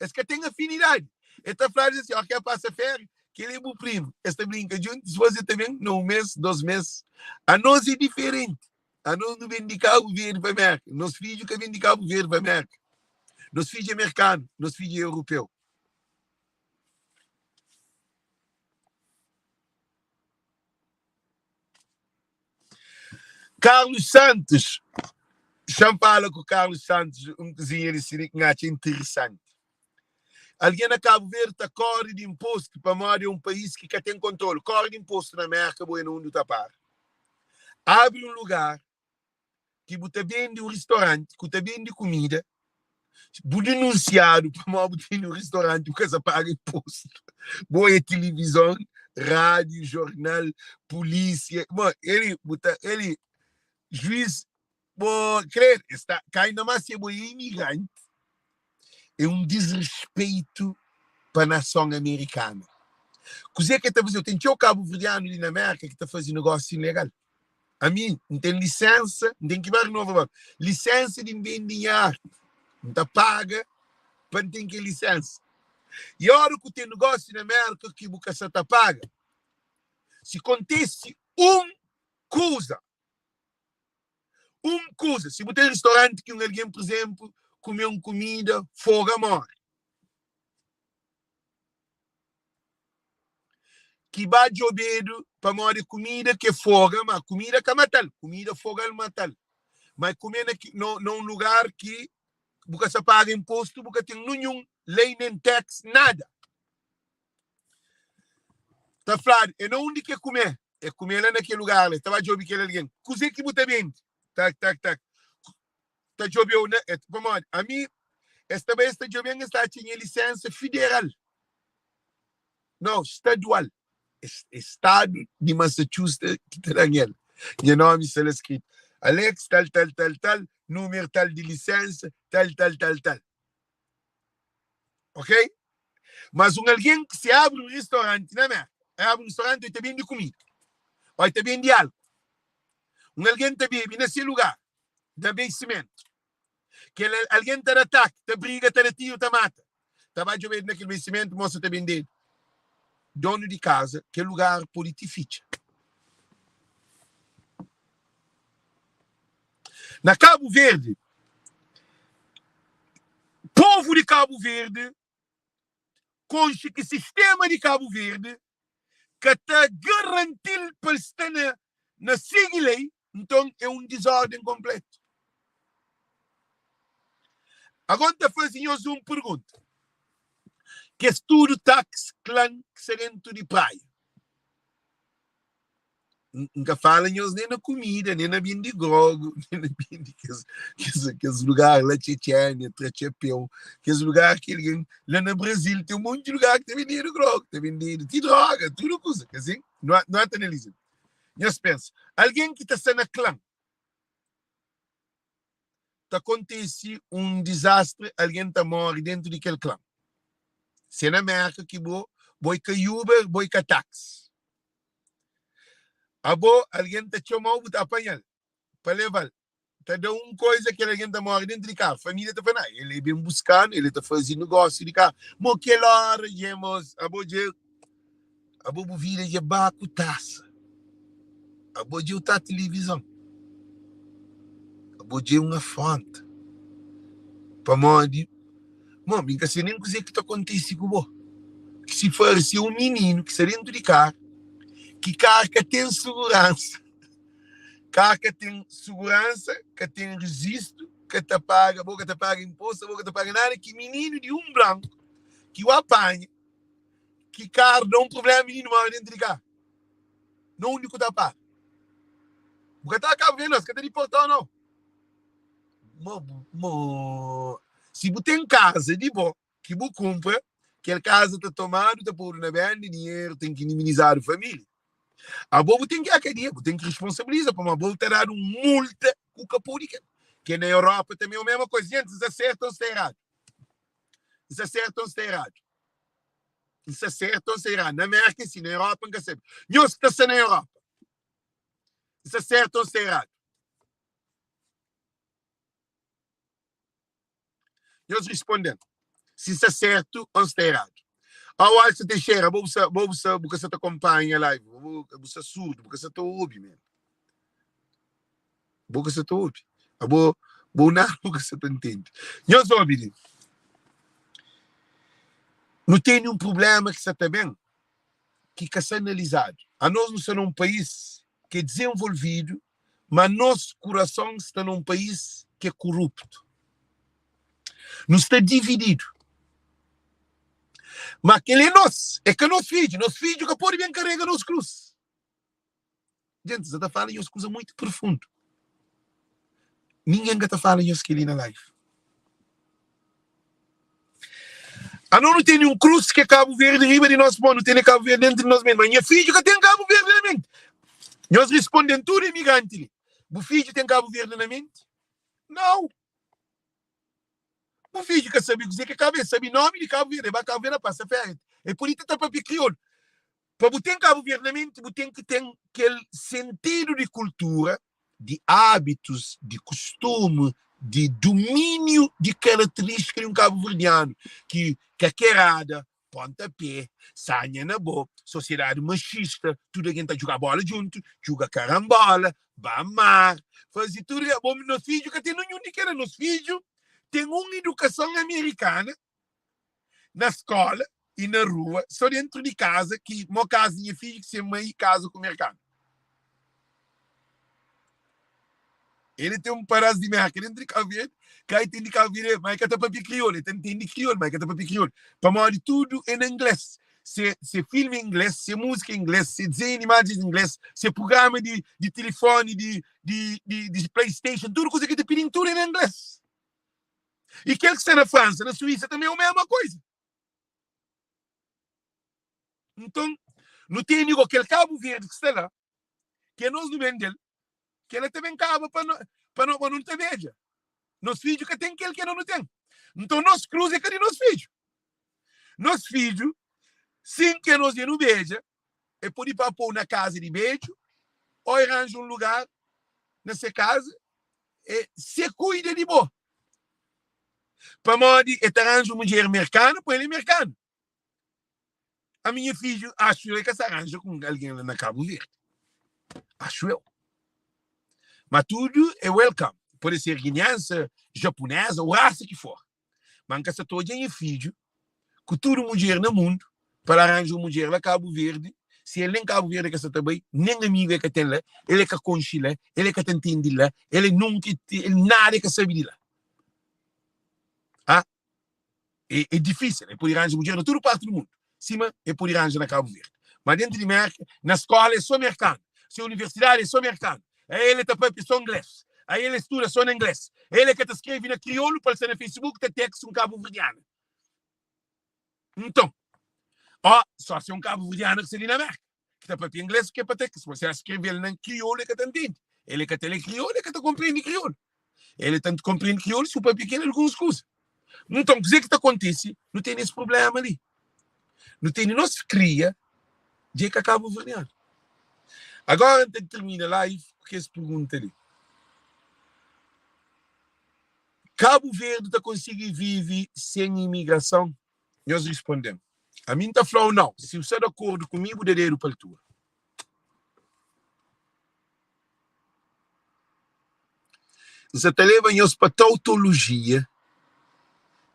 Es ka ten afinidadi. El ta fladu asi, óki el pasa féria, kel-li é bu primu. Es ta brinka djuntu, dipôs el ta ben na un mês, dôs mês. Anos é diferenti. Anos nu ben di Kabu Verdi pa Mérka. Nos fidju ka ben di Kabu Verdi pa Mérka. Nos fidju é merkanu, nos fidju é europeu. Carlos Santos, Xa-m fala ku Carlos Santos un kuzinha di si li ki N atxa interesanti. Algen na Kabu Verdi ta kóre di inpostu pamodi é un país ki ka ten kontrolu. Kóre di inpostu na Mérka bo é na undi bu ta para. Abri un lugar ki bu ta bende un ristoranti ku ta bende kumida, bu dinunsiadu pamodi bu tene un ristoranti bu ka sa paga inpostu. Bo é tilivizon, rádiu, jornal, pulísia, bo eli bu ta eli juiz bo kre es ta ka ainda más si bo é imigranti é un disrespeitu pa nason amerikana. Kuzê ke ta faze? Ten txeu kabuverdianu li na Mérka ki ta faze negósiu ilegal. Ami, N ten lisensa, N ten ki ba renova ba lisensa di N bende nha arti. N ta paga pa N ten kel lisensa. I óra ku ten negósiu na Mérka ki bu ka sa ta paga, si kontise un kuza, un kuza, si bu ten ristoranti ki un algen, pur izenplu, kume un kumida, foga, móre. Ki ba djobedu pamodi kumida ke foga, ma kumida ka matal, kumida fogal matal. Ma e kume na ki na un lugar ki bu ka sa paga impostu, bu ka ten ninhun lei nen tax, nada. Ta fladu, e na undi ke kume? E kume la na kel lugar la, e ta ba djobe kel algen. Kuze ki bu ta bende? Tak, tak, tak. Ta djobeu na, e, pamodi ami es ta bai es ta djoben, es ta atxa nha lisensa fideral. Nau, stadual. É stadu di Massachusetts ki ta da-m el. Nha nómi sta la skritu. Alex tal, tal, tal, tal, númeru tal di lisénsa, tal, tal, tal, tal. Ok? Mas un algen ki si abri un ristoranti na Mérka, el abri un ristoranti, el ta bende kumida, ô el ta bende algu. Un algen ta bebe na se lugar, na basement. Kel algen ta da ataki, ta briga, ta da tiru, ta mata. Ta ba djobedu na kel basimentu, mosa ta bendedu. Donu di kaza, kel lugar pode ti fitxa. Na Kabu Verdi, povu di Kabu Verdi konxe ki sistema di Kabu Verdi ka ta garanti-l pa el sta na na sigi lei, nton é un dizórden konplétu. Agora N ta faze nhos un pergunta. Kes tudu tax klan ki sta dentu di praia, N ka fala nhos nem na kumida, nem na bindi grogu, nem na bindi kes, kes, kes lugar la Tchetchênia, tra txapéu, kes lugar ki algen la na Brasil tem un monti di lugar ki ta bendedu grogu, ta bendedu ti droga, tudu kuza, ka sin? Nu nu ta analiza. Nhos pensa, algen ki ta sta na klan, ta kontise un dizastri, algen ta móre dentu di kel klan. Se na Mérka ki bo, bo é ka Uber, bo é ka taxi. Abo, algen ta txoma-u, bu ta apanha-l pa leva-l. Ta da un koiza, kel algen ta móre dentu di karu. Família ta fla, Nah, el é ben buska-nu, el ta faze nogósiu di karu. Mo kel óra dja, mos, abo dja, abo bu vida dja ba ku tasa. Abo dja u ta tilivizon. Abo dja é un afronta. Pamodi, mo, mi N ka se nen kuzê ki ta kontise ku bo. Ki si parse un mininu ki sta dentu di karu, ki karu ka ten suguransa, karu ka ten suguransa, ka ten rejistu, ka ta paga, bo ka ta paga inpostu, bo ka ta paga nada, ki mininu di un branku ki o apanha, ki karu da un prublema, mininu mora dentu di karu. Na undi ku ta para? Bu ka ta Kabu Verdi, nos ka ta diportau nau. Mo, mo, si bu ten kaza di bo ki bu kunpra, kel kaza ta tomadu, ta podu na benda, dinheru ten ki iniminizadu família. Abo bu ten ki a kadia, bu ten ki responsabiliza, pamodi abo bu ta dadu un multa ku ka podi kel. Ke na Europa tanbe é mesma koisa. Gente, nsa sertu ou nsta eradu? Nsa sertu ou nsta eradu? Nsa sertu ou nsta eradu? Na Merka é si, na Europa nka sabe. Nhos ki ta sta na Europa, nsa sertu ou nsta eradu? Nhos responde-m si sta sertu ou sta eradu. Ó Alsa Teixeira, bo bu sa, bo bu sa, bu ka sa ta konpanha live, bo bu sa surdu, bu ka sa ta obi mesmu. Bo ka sa ta obi. Abo, bo nada bu ka sa ta ntende. Nhos obi li. Nu tene un prublema ki sa ta ben, ki ka sa analizadu. Anos nu sta na un país ki é dizenvolvidu. Ma nos kurason sta na un país ki é koruptu. Nu sta divididu. Ma kel é nos, é ka nos fidju. Nos fidju ka pode ben karega nos krus. Gente, sa ta fala nhos kuza muito profundo. Ninguém ka ta fala nhos kel-li na live. Anos nu tene un krus ki é Cabo Verde riba di nos pó, nu tene Cabo Verde dentro di nos mente, mas nha fidju ka ten Cabo Verde na mente. Nhos responden tudu imigranti li. Bu fidju ten Cabo Verde na mente? Nau. Bu fidju ka sabe kuzê ki é Cabo Verde, sabe nomi di Cabo Verde, el ba Cabo Verde el pasa féria, el pode ti ta papia kriolu. Pa bu ten Cabo Verde na menti, bu ten ki ten kel sentidu di kultura, di ábitus, di kustumu, di dumíniu di karaterístika di un kabuverdianu ki kakerada, ponta pé, sanha na bo, sosiedadi maxista, tudu algen ta djuga bóla djuntu, djuga karanbóla, ba mar, faze tudu. Bo, nos fidju ka ten ninhun di kela. Nos fidju ten un idukason amerikana na skola i na rua, so dentru di kaza ki mo kaza di nha fidju ki se mai kaza ku merkanu. Ele ten un padas di Merka dentru di Kabu Verdi, ka e ten di Kabu Verdi, ma e ka ta papia kriolu, e ta ntende kriolu, ma e ka ta papia kriolu, pamodi tudu é na inglês. Se se filmi é inglês, se múzika é inglês, se dezenhu animadu é inglês, se prugrama di di tilifoni, di di di di playstation, tudu kuza ki ta pidin tudu é na inglês. I kel ki sta na Fransa, na Suísa tanbe é mesma koisa. Nton, nu tene go kel Kabu Verdi ki sta la, ki anos nu ben del, kela ta ben kaba pa no, pa no, pa no ta bedja. Nos fidju ka ten kel ki no ten. Nton, nos krus é ka di nos fidju. Nos fidju, sin ki anos dja nu bedja, e pode pa pou na kaza di bedju, o e ranja un lugar na se kaza, e se kuida di bo. Pamodi e ta ranja un mudjer merkanu, pa el é merkanu. A minha fidju, acho eu, é ka sa ranja ku algen la na Kabu Verdi. Acho eu. Ma tudu é welcome. Pode ser guineense, japonesa, ou rasa ki for. Ma N ka sa ta odja nha fidju ku tudu mudjer na mundu pa el aranja un mudjer la Kabu Verdi, si el nen Kabu Verdi el ka sa ta bai, nen amigu el ka ten la, el é ka konxe la, el é ka ta ntende la, el é nunka, el nada el ka sabe di la. Ah, é, é difísil, el pode ranja mudjer na tudu parti di mundu, sima el pode ranja na Kabu Verdi. Ma dentu di Merka, na skola é so merkanu, se universidadi é so merkanu, el ta papia so ingles, Aí el estuda só na inglês. El é ka ta skrebe na kriolu pa el sta na Facebook ta text un kabuverdiana. Nton, ó, só se un kabuverdiana ki sta li na Merka, ki ta papia inglês ki é pa text. Ma se el skrebe-l na kriolu el ka ta ntende. El é ka ta lê kriolu, el ka ta konprende kriolu. El é ta konprende kriolu si bu papia ku el alguns kuza. Nton, kuzê ki ta kontise? Nu tene es prubléma li. Nu tene nos kria dja é ka kabuverdianu. Agora N ta tirmina live ku kes pergunta li. Kabu Verdi ta konsigi vive sen imigrason? Nhos risponde-m. Ami N ta fla-u nau. Si bu sta di akordu ku mi, bu da dedu pa altura. N sa ta leba nhos pa tautolojia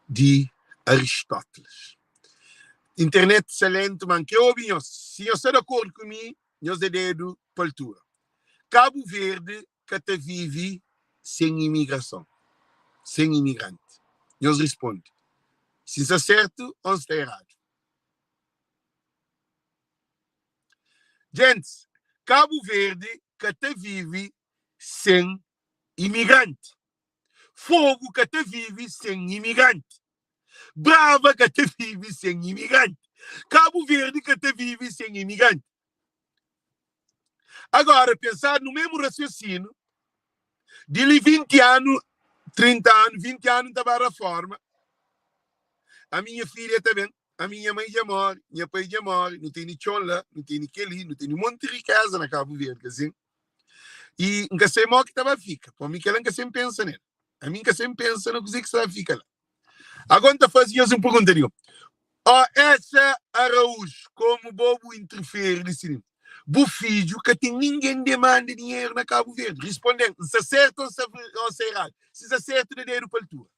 di Aristóteles. Internet sta lentu, ma N kre obi nhos. Si nhos sta di akordu ku mi, nhos da dedu pa altura. Kabu Verdi ka ta vive sen imigrason, sen imigranti. Nhos risponde si N sta sertu o N sta eradu. Gentis, Kabu Verdi ka ta vive sen imigranti. Fogu ka ta vive sen imigranti. Brava ka ta vive sen imigranti. Kabu Verdi ka ta vive sen imigranti. Agora, pensadu no mesmu rasiosinu, di li 20 anu, 30 anu, 20 anu, N ta ba raforma, ami nha filha ta ben. Ami nha mai dja móre, nha pai dja móre, nu tene txon la, nu tene kel-li, nu tene monti rikéza na Kabu Verdi, asin. I N ka sai mó ki ta ba fika, pamodi kel-la N ka sen pensa nel. Ami N ka sen pensa na kuzê ki sta ba fika la. Agora N ta faze nhos un pergunta, digo, Ó Essa Araújo, komu bo bu interfere li si bu fidju ka ten ningen de manda dinheru na Kabu Verdi? Risponde-m, N sta sertu ô N sta eradu? Si N sta sertu, da dedu pa altura.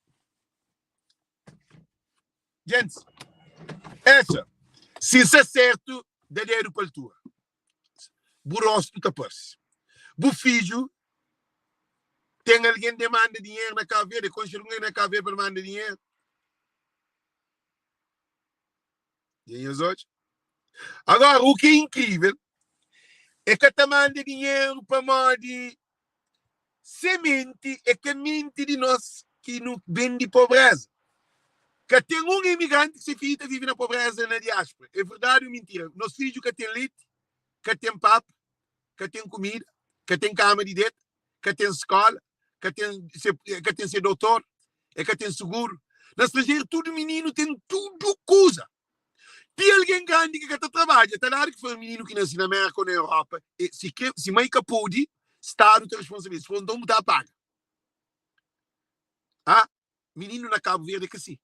Gentis, essa, si N sta sertu, da dedu pa altura. Bu rostu ta parse. Bu fidju. Ten algen de manda dinheru na Cabo Verde? Konxe algun algen na Cabo Verde pa manda dinheru? Dja nhos odja? Agora, o ki é inkrivel, é ka ta manda dinheru pamodi sementi é ka menti di nos ki nu ben di pobreza. Ka ten un imigranti ki se fidju ta vive na pobreza na diáspora. É verdadi ou mintira? Nos fidju ka ten leti, ka ten papa, ka ten kumida, ka ten kama di deta, ka ten skola, ka ten se, ka ten se doutor, e ka ten seguru. Na stranjeru tudu mininu ten tudu kuza. Ti algen grandi ki ka ta trabadja, ta dadu ki foi un mininu ki nasi na Merka ou na Europa, e, si, kre, si mai ka podi, stadu ta responsabiliza. Si for nton bu ta paga. Ah, mininu na Cabo Verde é ka si.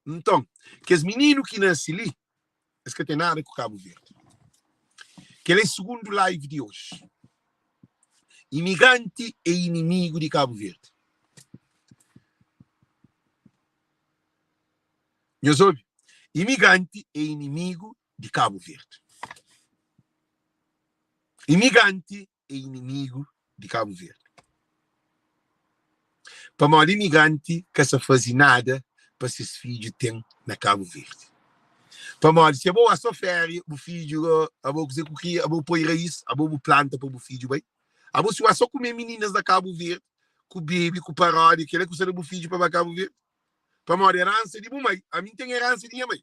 Nton, kes mininu ki nasi li, es ka ten nada ku Cabo Verde. Kel é sugundu live di oji. Imigranti é inimigu di Cabo Verde. Nhos obi? Imigranti é inimigu di Cabo Verde. Imigranti é inimigu di Cabo Verde. Pamodi imigranti ka sa faze nada pa ses fidju ten na Cabo Verde. Pamodi si abo ba so féria, bu fidju go, abo kuze ku kria, abo poi raiz, abo bu planta pa bu fidju bai. Abo si ba so kume mininas na Cabo Verde, ku bebe, ku paródia, kila ku sta da bu fidju pa ba Cabo Verde. Pamodi eransa di bu mai, ami N ten eransa di nha mai.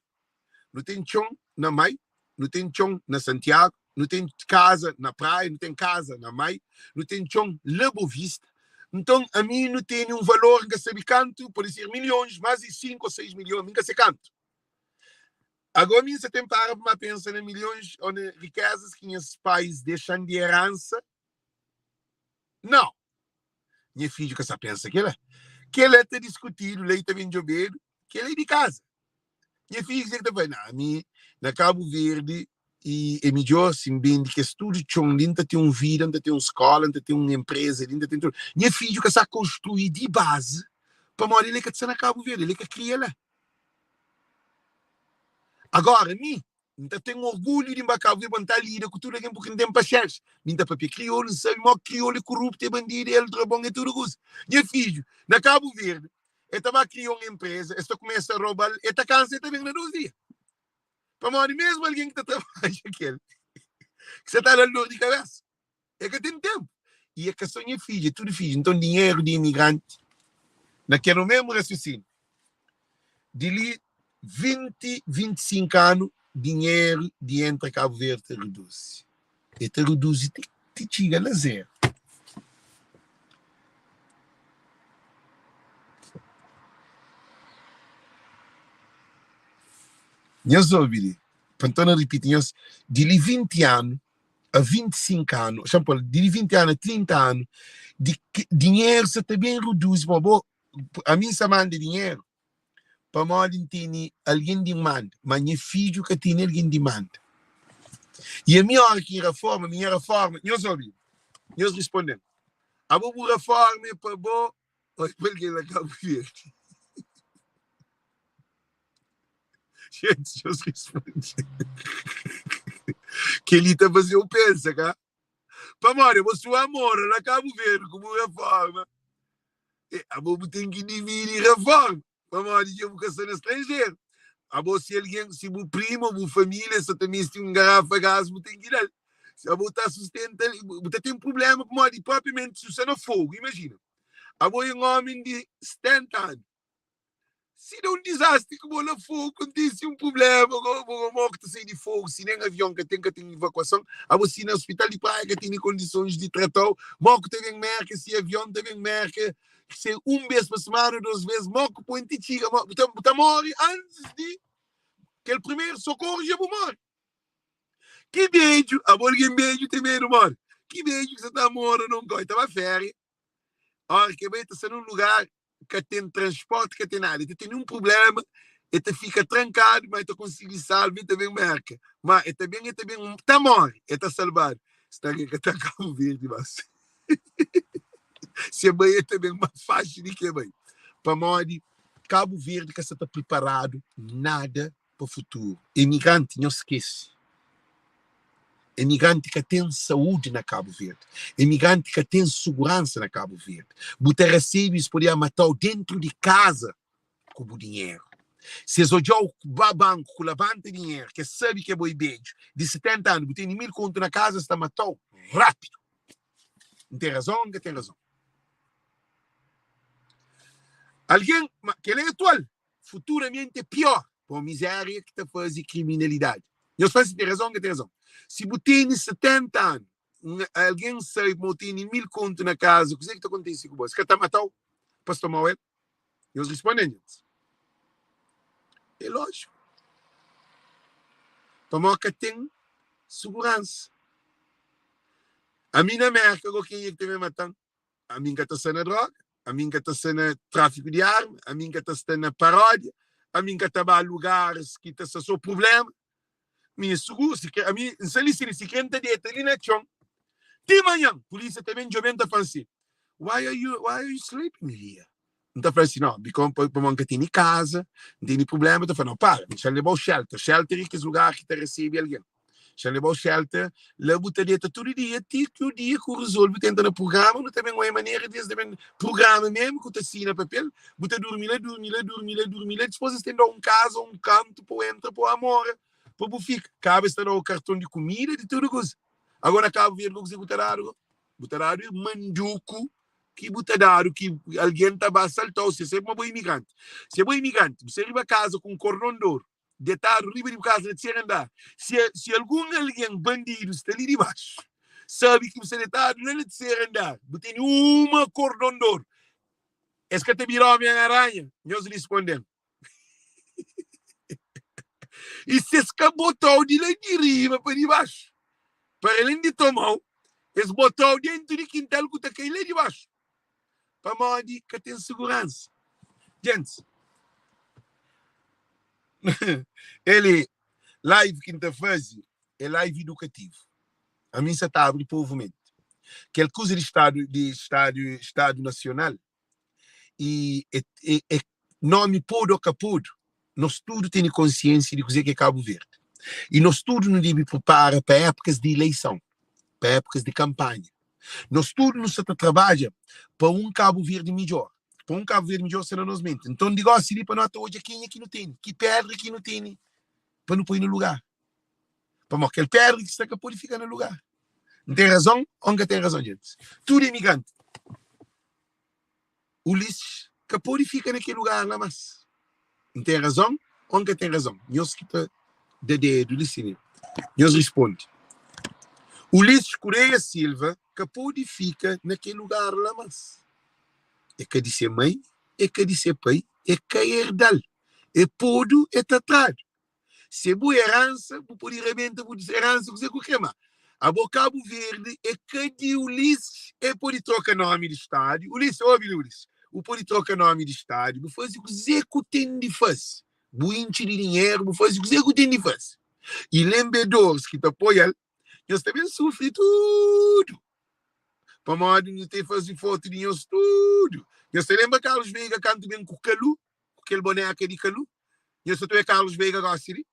Nu ten txon na mai, nu ten txon na Santiagu, nu ten kaza na Praia, nu ten kaza na mai, nu ten txon la Bovista. Nton, ami nu tene un valor, N ka sabe kantu, pode ser milhons, más di 5 ô 6 milhon, mi N ka se kantu. Agora mi N sa ten para pa pensa na milhons ô na rikezas ki nhas pais dexa-m di eransa. Nau. Nha fidju ka sa pensa kela. Kela ta diskutidu, lei ta ben djobedu, kela é di kaza. Nha fidju kuzê ki ta fla? Na, ami na Kabu Verdi i é midjór si N bende kes tudu txon li, N ta ten un vida, N ta ten un skóla, N ta ten un enpreza li, N ta ten tudu. Nha fidju ka sa konstrui di bazi pamodi el é ka ta sta na Kabu Verdi, el é ka kria la. Agora mi, N ta ten orgulhu di N ba Kabu Verdi pa N ta lida ku tudu algen purki N ten paxénxa. Mi N ta papia kriolu, N sabe mó kriolu é koruptu, é bandidu, é aldrabon, é tudu kuza. Nha fidju, na Kabu Verdi, el ta ba kria un enpreza, es ta kumesa roba-l, el ta kansa, el ta ben na dos dia. Pamodi mesmu algen ki ta trabadja ku el, ki sa ta da-l dor di kabesa, el ka ten tenpu. I é ka so nha fidju, é tudu fidju. Nton, dinheru di imigranti, na kel mesmu rasiosiniu, di li 20, 25 anu, dinheru di entra Kabu Verdi ta reduzi. El ta reduzi ti ti txiga na zeru. Nhos obi li, pa N torna ripiti nhos, di li 20 anu a 25 anu, xa N pô-l, di li 20 anu a 30 anu, di ki dinheru sa ta ben reduzi, pamodi bo, ami N sa manda dinheru pamodi N tene algen di manda, ma nha fidju ka tene algen di manda. I ami óra ki N raforma, mi nha raforma, nhos obi, nhos risponde-m, abo bu raforma é pa bo ô é pa algen na Kabu Verdi? Gente, nhos risponde. Kel-li ta faze-u pensa, ka? Pamodi abo si bu amora na Kabu Verdi ku bu reforma, e, abo bu ten ki dividi reforma, pamodi dja bu ka sta na stranjeru. Abo si algen, si bu primu ou bu familia sa ta meste un garafa gás, bu ten ki da-l. Si abo ta sustenta, bu ta ten prublema pamodi propriamenti si bu sta na fogu, imajina, abo é un omi di 70 anu, Si da un dizastri ku bo la fogu, kontise un prubléma, bo bo mo ki ta sai di fogu, si nen avion ka ten, ka ten ivakuason, abo si na ospital di Praia ka tene kondisons di tratau, mo ku ta ben Merka, si avion ta ben Merka, se un bes pa semana, dos bes, mo ku poi ti txiga, mo bu ta bu ta mori antis di kel primeru sokoru dja bu mori. Ki bedju, abo algen bedju ten medu mori, ki bedju ki sa ta mora na un koi, ta ba féria, Ora ke bai ta sta nun lugar ka ten transporti, ka ten nada, e ta tene un prublema, e ta fika trankadu, ma e ta konsigi salva, e ta ben Merka. Ma e ta ben, e ta ben, ta mori, e ta salvadu. Sta algen ka ta Kabu Verdi mas. Se bai e ta ben mas faxi di ke bai. Pamodi Kabu Verdi ka sa ta priparadu nada pa futuru. Emigranti, nhos skese. Emigranti ka ten saúdi na Kabu Verdi. Emigranti ka ten suguransa na Kabu Verdi. Bu ta rasebe, es podia mata-u dentru di kaza ku bu dinheru. Si es odja-u ba banku ku labanta dinheru, ke sabe ke bo é bedju di 70 anu, bu tene 1000 kontu na kaza, es ta mata-u rápidu. N ten razon ô N ka ten razon? Algen, ma kel-la é atual, futuramenti é pior. Pô mizéria ki ta faze kriminalidadi. Nhos fla si ten razon ô ka ten razon. Si bu tene 70 anu, un algen sabe ma bu tene 1000 kontu na kaza, kuzê ki ta kontise ku bo? Es ka ta mata-u pa es toma-u el? Nhos responde-m, nhos. É lójiku. Pamodi ka ten suguransa. Ami na Mérka, go kenha ki ta ben mata-m? Ami N ka ta sta na droga, ami N ka ta sta na tráfiku di arma, ami N ka ta sta na paródia, ami N ka ta ba lugaris ki ta sta so prubléma. Mi é suguru, si kre, ami N sta li si si kre N ta deta li na txon ti manhan. Pulísia ta ben djobe-m ta fla-m si, Why are you, why are you sleeping here? N ta fla si, no, bikon pamodi N ka tene kaza, N tene prubléma. Ta fla, no, para, N xa leba-u shelter. Shelter é kes lugar ki ta resebe algen. Xa leba-u shelter, la bu ta deta tudu dia ti ki o dia ku rezolve. Tenta na prugrama, nu ta ben oia manera di es ta ben prugrama mesmu ku ta sina papel. Bu ta durmi la, durmi la, durmi la, durmi la, dispôs es ten da-u un kaza, un kantu pa bu entra, pa bu amora, pa bu fika. Kaba es ta da-u karton di kumida, di tudu kuza. Agora na Kabu Verdi, kuzê ku ta dadu go? Bu ta dadu manduku ki bu ta dadu ki algen ta ba salta-u si é ma bo é imigranti. Si bo é imigranti, bu sta riba kaza ku un kordon di oru detadu riba di bu kaza na terseru andar, si si algun algen bandidu sta li dibaxu, sabe ki bu sta detadu la na terseru andar, bu tene uma kordon di oru, es ka ta bira omi aranha? Nhos risponde-m. I si es ka bota-u di la di riba pa dibaxu, para alén di toma-u, es bota-u dentu di kintal ku ta kai la dibaxu, pamodi ka ten suguransa. Gentis, el é live ki N ta faze é live idukativu. Ami N sa ta abri povu menti. Kel kuza di stadu di stadu stadu nasional i é, é, é nomi podu ô ka podu, nos tudu tene konsiensia di kuzê ki é Kabu Verdi. I nos tudu nu debe pripara pa épukas di ileison, pa épukas di kanpanha. Nos tudu nu sta ta trabadja pa un Kabu Verdi midjór. Pa un Kabu Verdi midjór sta na nos menti. Nton, di gósi li pa no ta odja kenha ki nu tene, ki pédra ki nu tene pa nu poi na lugar. Pamodi kel pédra ki sta ka pode fika na lugar. N ten razon ô N ka ten razon, gentis? Tudu imigranti. Ulisses ka pode fika na kel lugar la más. N ten razon ô N ka ten razon? Nhos ki ta da dedu li si nhos risponde. Ulisses Correia Silva ka pode fika na kel lugar la más. É ka di se mai, é ka di se pai, é ka erda-l. É podu, é ta tradu. Se bu eransa, bu pode rebenta bu eransa kuze ku kre, ma abo Kabu Verdi é ka di Ulisses, e pode troka nomi di stadiu. Ulisses, obi li Ulisses, bu pode troka nomi di stadiu, bu faze kuze ku ten di faze, bu intxi di dinheru, bu faze kuze ku ten di faze. I lenbedoris ki ta apoia-l, nhos ta ben sufri tudu, pamodi nu ta faze fotu di nhos tudu. Nhos ta lenbra Carlos Veiga kantu ben ku Kalu, ku kel boneka di Kalu? Nhos ta toia Carlos Veiga gosi li?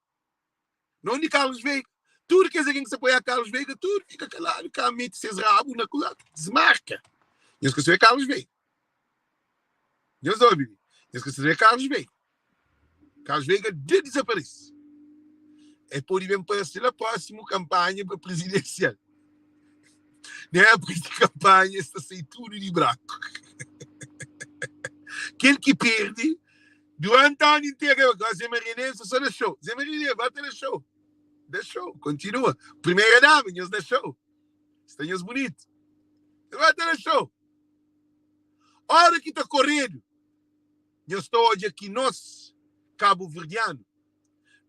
Na undi Carlos Veiga? Tudu kes algen ki sa apoia Carlos Veiga, tudu fika kaladu, ka mete ses rabu na kuza, desmarka. Nhos ka sabe Carlos Veiga. Nhos obi li. Nhos ka sabe Carlos Veiga. Carlos Veiga de desaparece. É pode ben parse la próximo campanha para presidencial. Na época de campanha, está sai tudo de branco. Kel ki perde, durante ano inteiro, agora Zé Maria Neves só dá show. Zé Maria Neves, vai ter show. Dá show, continua. Primeira dama, nhos dá show. Está nhos bonito. Vai ter show. Hora que tá correndo, nhos ta odja ki nos kabuverdianu,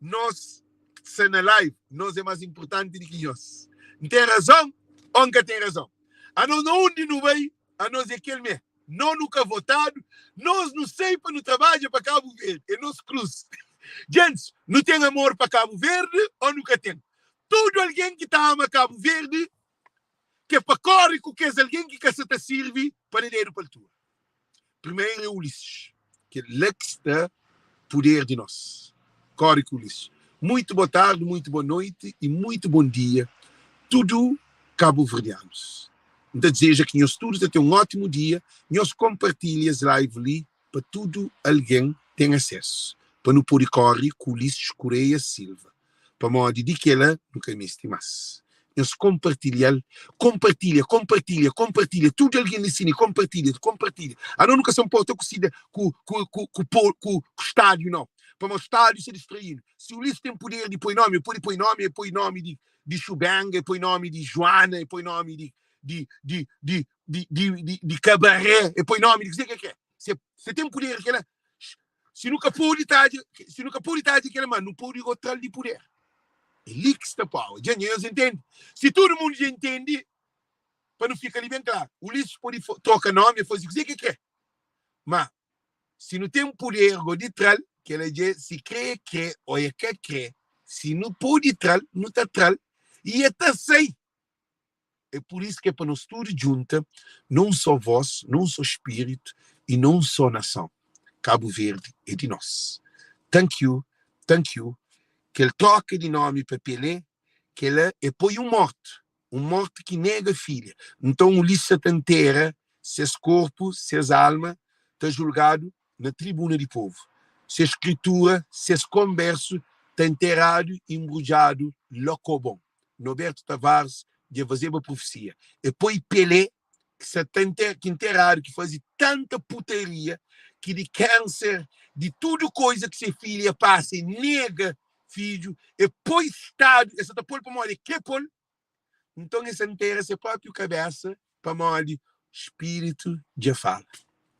nos ki sta na live, nos é más inportanti di ki nhos. N ten razon ô N ka ten razon? Anos na undi nu bai, anos é kel mé. No nu ka votadu, nos nu sai pa nu trabadja pa Kabu Verdi, é nos krus. Gentis, nu ten amor pa Kabu Verdi ô nu ka ten? Tudu algen ki ta ama Kabu Verdi, ke pa kóre ku kes algen ki ka sa ta sirvi pa da dedu pa altura. Primeiro é Ulisses, que lá que está poder de nós. Corre com Ulisses. Muito boa tarde, muito boa noite e muito bom dia. Tudu kabuverdianus. N ta dizeja ki nhos tudu ta ten un ótimu dia. Nhos konpartilha es live li pa tudu algen ten asesu, pa nu pode kóre ku Ulisses Correia Silva, pamodi di kela nu ka meste más. Nhos konpartilha-l, konpartilha, konpartilha, konpartilha, tudu algen li sini, konpartilha, konpartilha. Anos nu ka sa nporta ku sida, ku, ku, ku, ku, ku, ku stádiu nau, pamodi stádiu sa distraí-nu. Si Ulisses ten puder di poi nomi, el pode poi nomi, el poi nomi di di Xubenga, e poi nomi di Juana, e poi nomi di di di di di di di, di Cabaré, e poi nomi di kuzê ki e kre. Se se ten puder kela, si nu ka pode tadja, si nu ka pode tadja kela, ma nu pode go tra-l di puder. É li ki sta power. Dja nhos intende? Si tudu mundu dja intende, pa nu fika li ben klaru, Ulisses pode troka nomi, e faze kuzê ki e kre. Ma Si nu ten puder go di tra-l, kel-la dja si kre e kre o e ka kre, si nu pode tra-l, nu ta tra-l i e ta sai. É pur isu ki é pa nos tudu djunta na un só vós, na un só spiritu i na un só nason. Kabu Verdi é di nos. Thank you, thank you. Kel troka di nomi pa Pelé, kel-la é poi un mortu Un mortu ki nega filha. Nton Ulisses sa ta ntera ses korpu, ses alma ta julgadu na tribuna di povu. Ses skritura, ses konbersu ta nteradu i nbrudjadu la kobon. Norberto Tavares dja fazeba profesia. E poi Pelé ki sa ta ki nteradu, ki faze tanta putaria, ki di kanser, di tudu koiza ki se filha pasa, e nega fidju, e poi stadu, e sa ta pol pamodi e kre pol, nton e sa ntera se propriu kabesa pamodi spiritu dja fala.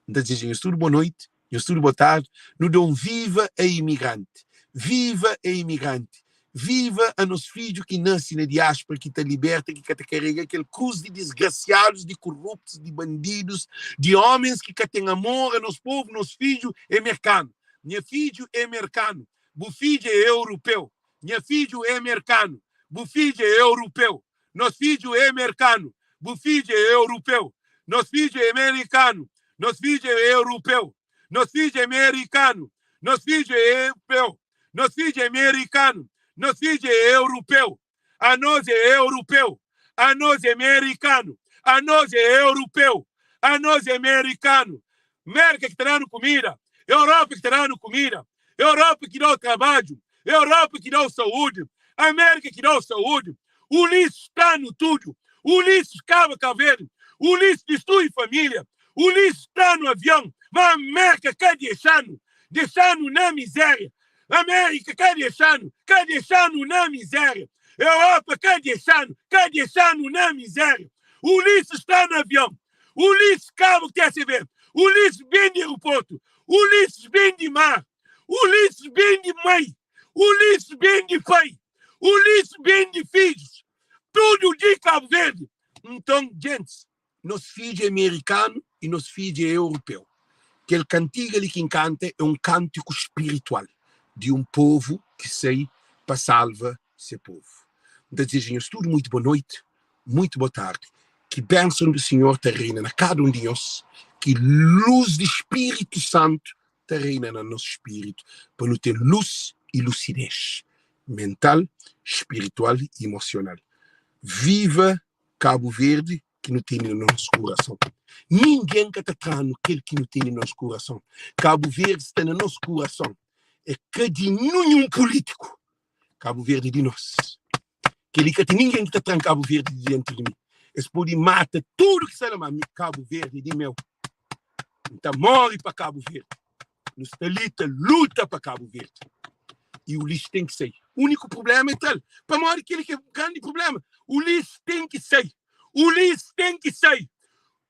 N ta dizeja nhos tudu bo noiti, nhos tudu bo tardi, nu da un viva a imigranti, viva a imigranti, viva a nos fidju ki nasi na diaspora, ki ta liberta, ki ka ta karega kel krus di disgrasiadus, di koruptus, di bandidus, di omens ki ka ten amor a nos povu, nos fidju e merkanu, nha fidju e merkanu, bu fidju e europeu, nha fidju e merkanu, bu fidju e europeu, nos fidju é merkanu, bu fidju é europeu, nos fidju é merikanu, nos fidju é europeu, nos fidju é merikanu, nos fidju é europeu, nos fidju é merikanu, nos fidju é europeu, anos é europeu, anos é merikanu, anos é europeu, anos é merikanu. Merka ki ta da-nu kumida, Europa ki ta da-nu kumida, Europa ki da-u trabadju, Europa ki da-u saúdi, Amérika ki da-u saúdi. Ulisses tra-nu tudu, Ulisses kaba Kabu Verdi, Ulisses distrui família, Ulisses tra-nu avion, ma Amérika ka dexa-nu, dexa-nu na mizéria. Amérika ka dexa-nu, ka dexa-nu na mizéria. Europa ka dexa-nu, ka dexa-nu na mizéria. Ulisses tra-nu avion, Ulisses kaba ku TSV, Ulisses bende aeroportu, Ulisses bende mar, Ulisses bende mai, Ulisses bende pai, Ulisses bende fidjus, tudu di Kabu Verdi. Nton, djentis, nos fidju é merikanu i nos fidju é europeu. Kel kantiga li ki N kanta é un kántiku spiritual di un povu ki sai pa salva se povu. N ta dizeja nhos tudu muitu bo noiti. Muito boa tarde. Ki benson do Senhor ta reina na kada um di nhos, ki luz di Spiritu Santu ta reina na nos spiritu, pa nu ten luz e lucidez mental, spiritual e emocional. Viva Cabo Verde ki nu tene na nos kurason. Ninguém ka ta tra-nu kel ki nu tene na nos kurason. Cabo Verde sta na nos kurason. É ka di ninhun polítiku. Cabo Verde é di nos. Kel-li ka ten ningen ki ta tra-m Kabu Verdi di dianti di mi. Es pode mata tudu ki sta la, má mi, Kabu Verdi é di meu. N ta móre pa Kabu Verdi. Nu sta li ta luta pa Kabu Verdi. I Ulisses ten ki sai. Úniku prubléma é tra-l. Pamodi kel-li ki é grandi prubléma. Ulisses ten ki sai. Ulisses ten ki sai.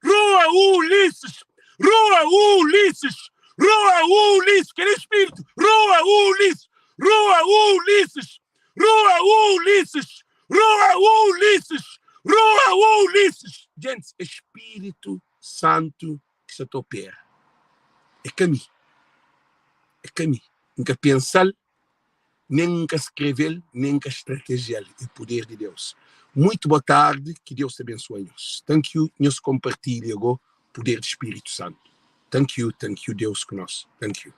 Rua Ulisses! Rua Ulisses! Rua Ulisses! Kel é spiritu! Rua Ulisses! Rua Ulisses! Rua Ulisses! Rua Ulisses! Rua Ulisses! Gentis, é Spiritu Santu ki sa ta opera. É ka mi. É ka mi. N ka pensa-l. Nen N ka skreve-l, nen N ka strategia-l. É puder di Deus. Muito boa tarde, ki Deus ta bensua nhos. Thank you, nhos kompartilha go puder di Spiritu Santu. Thank you, thank you, Deus ku nos. Thank you.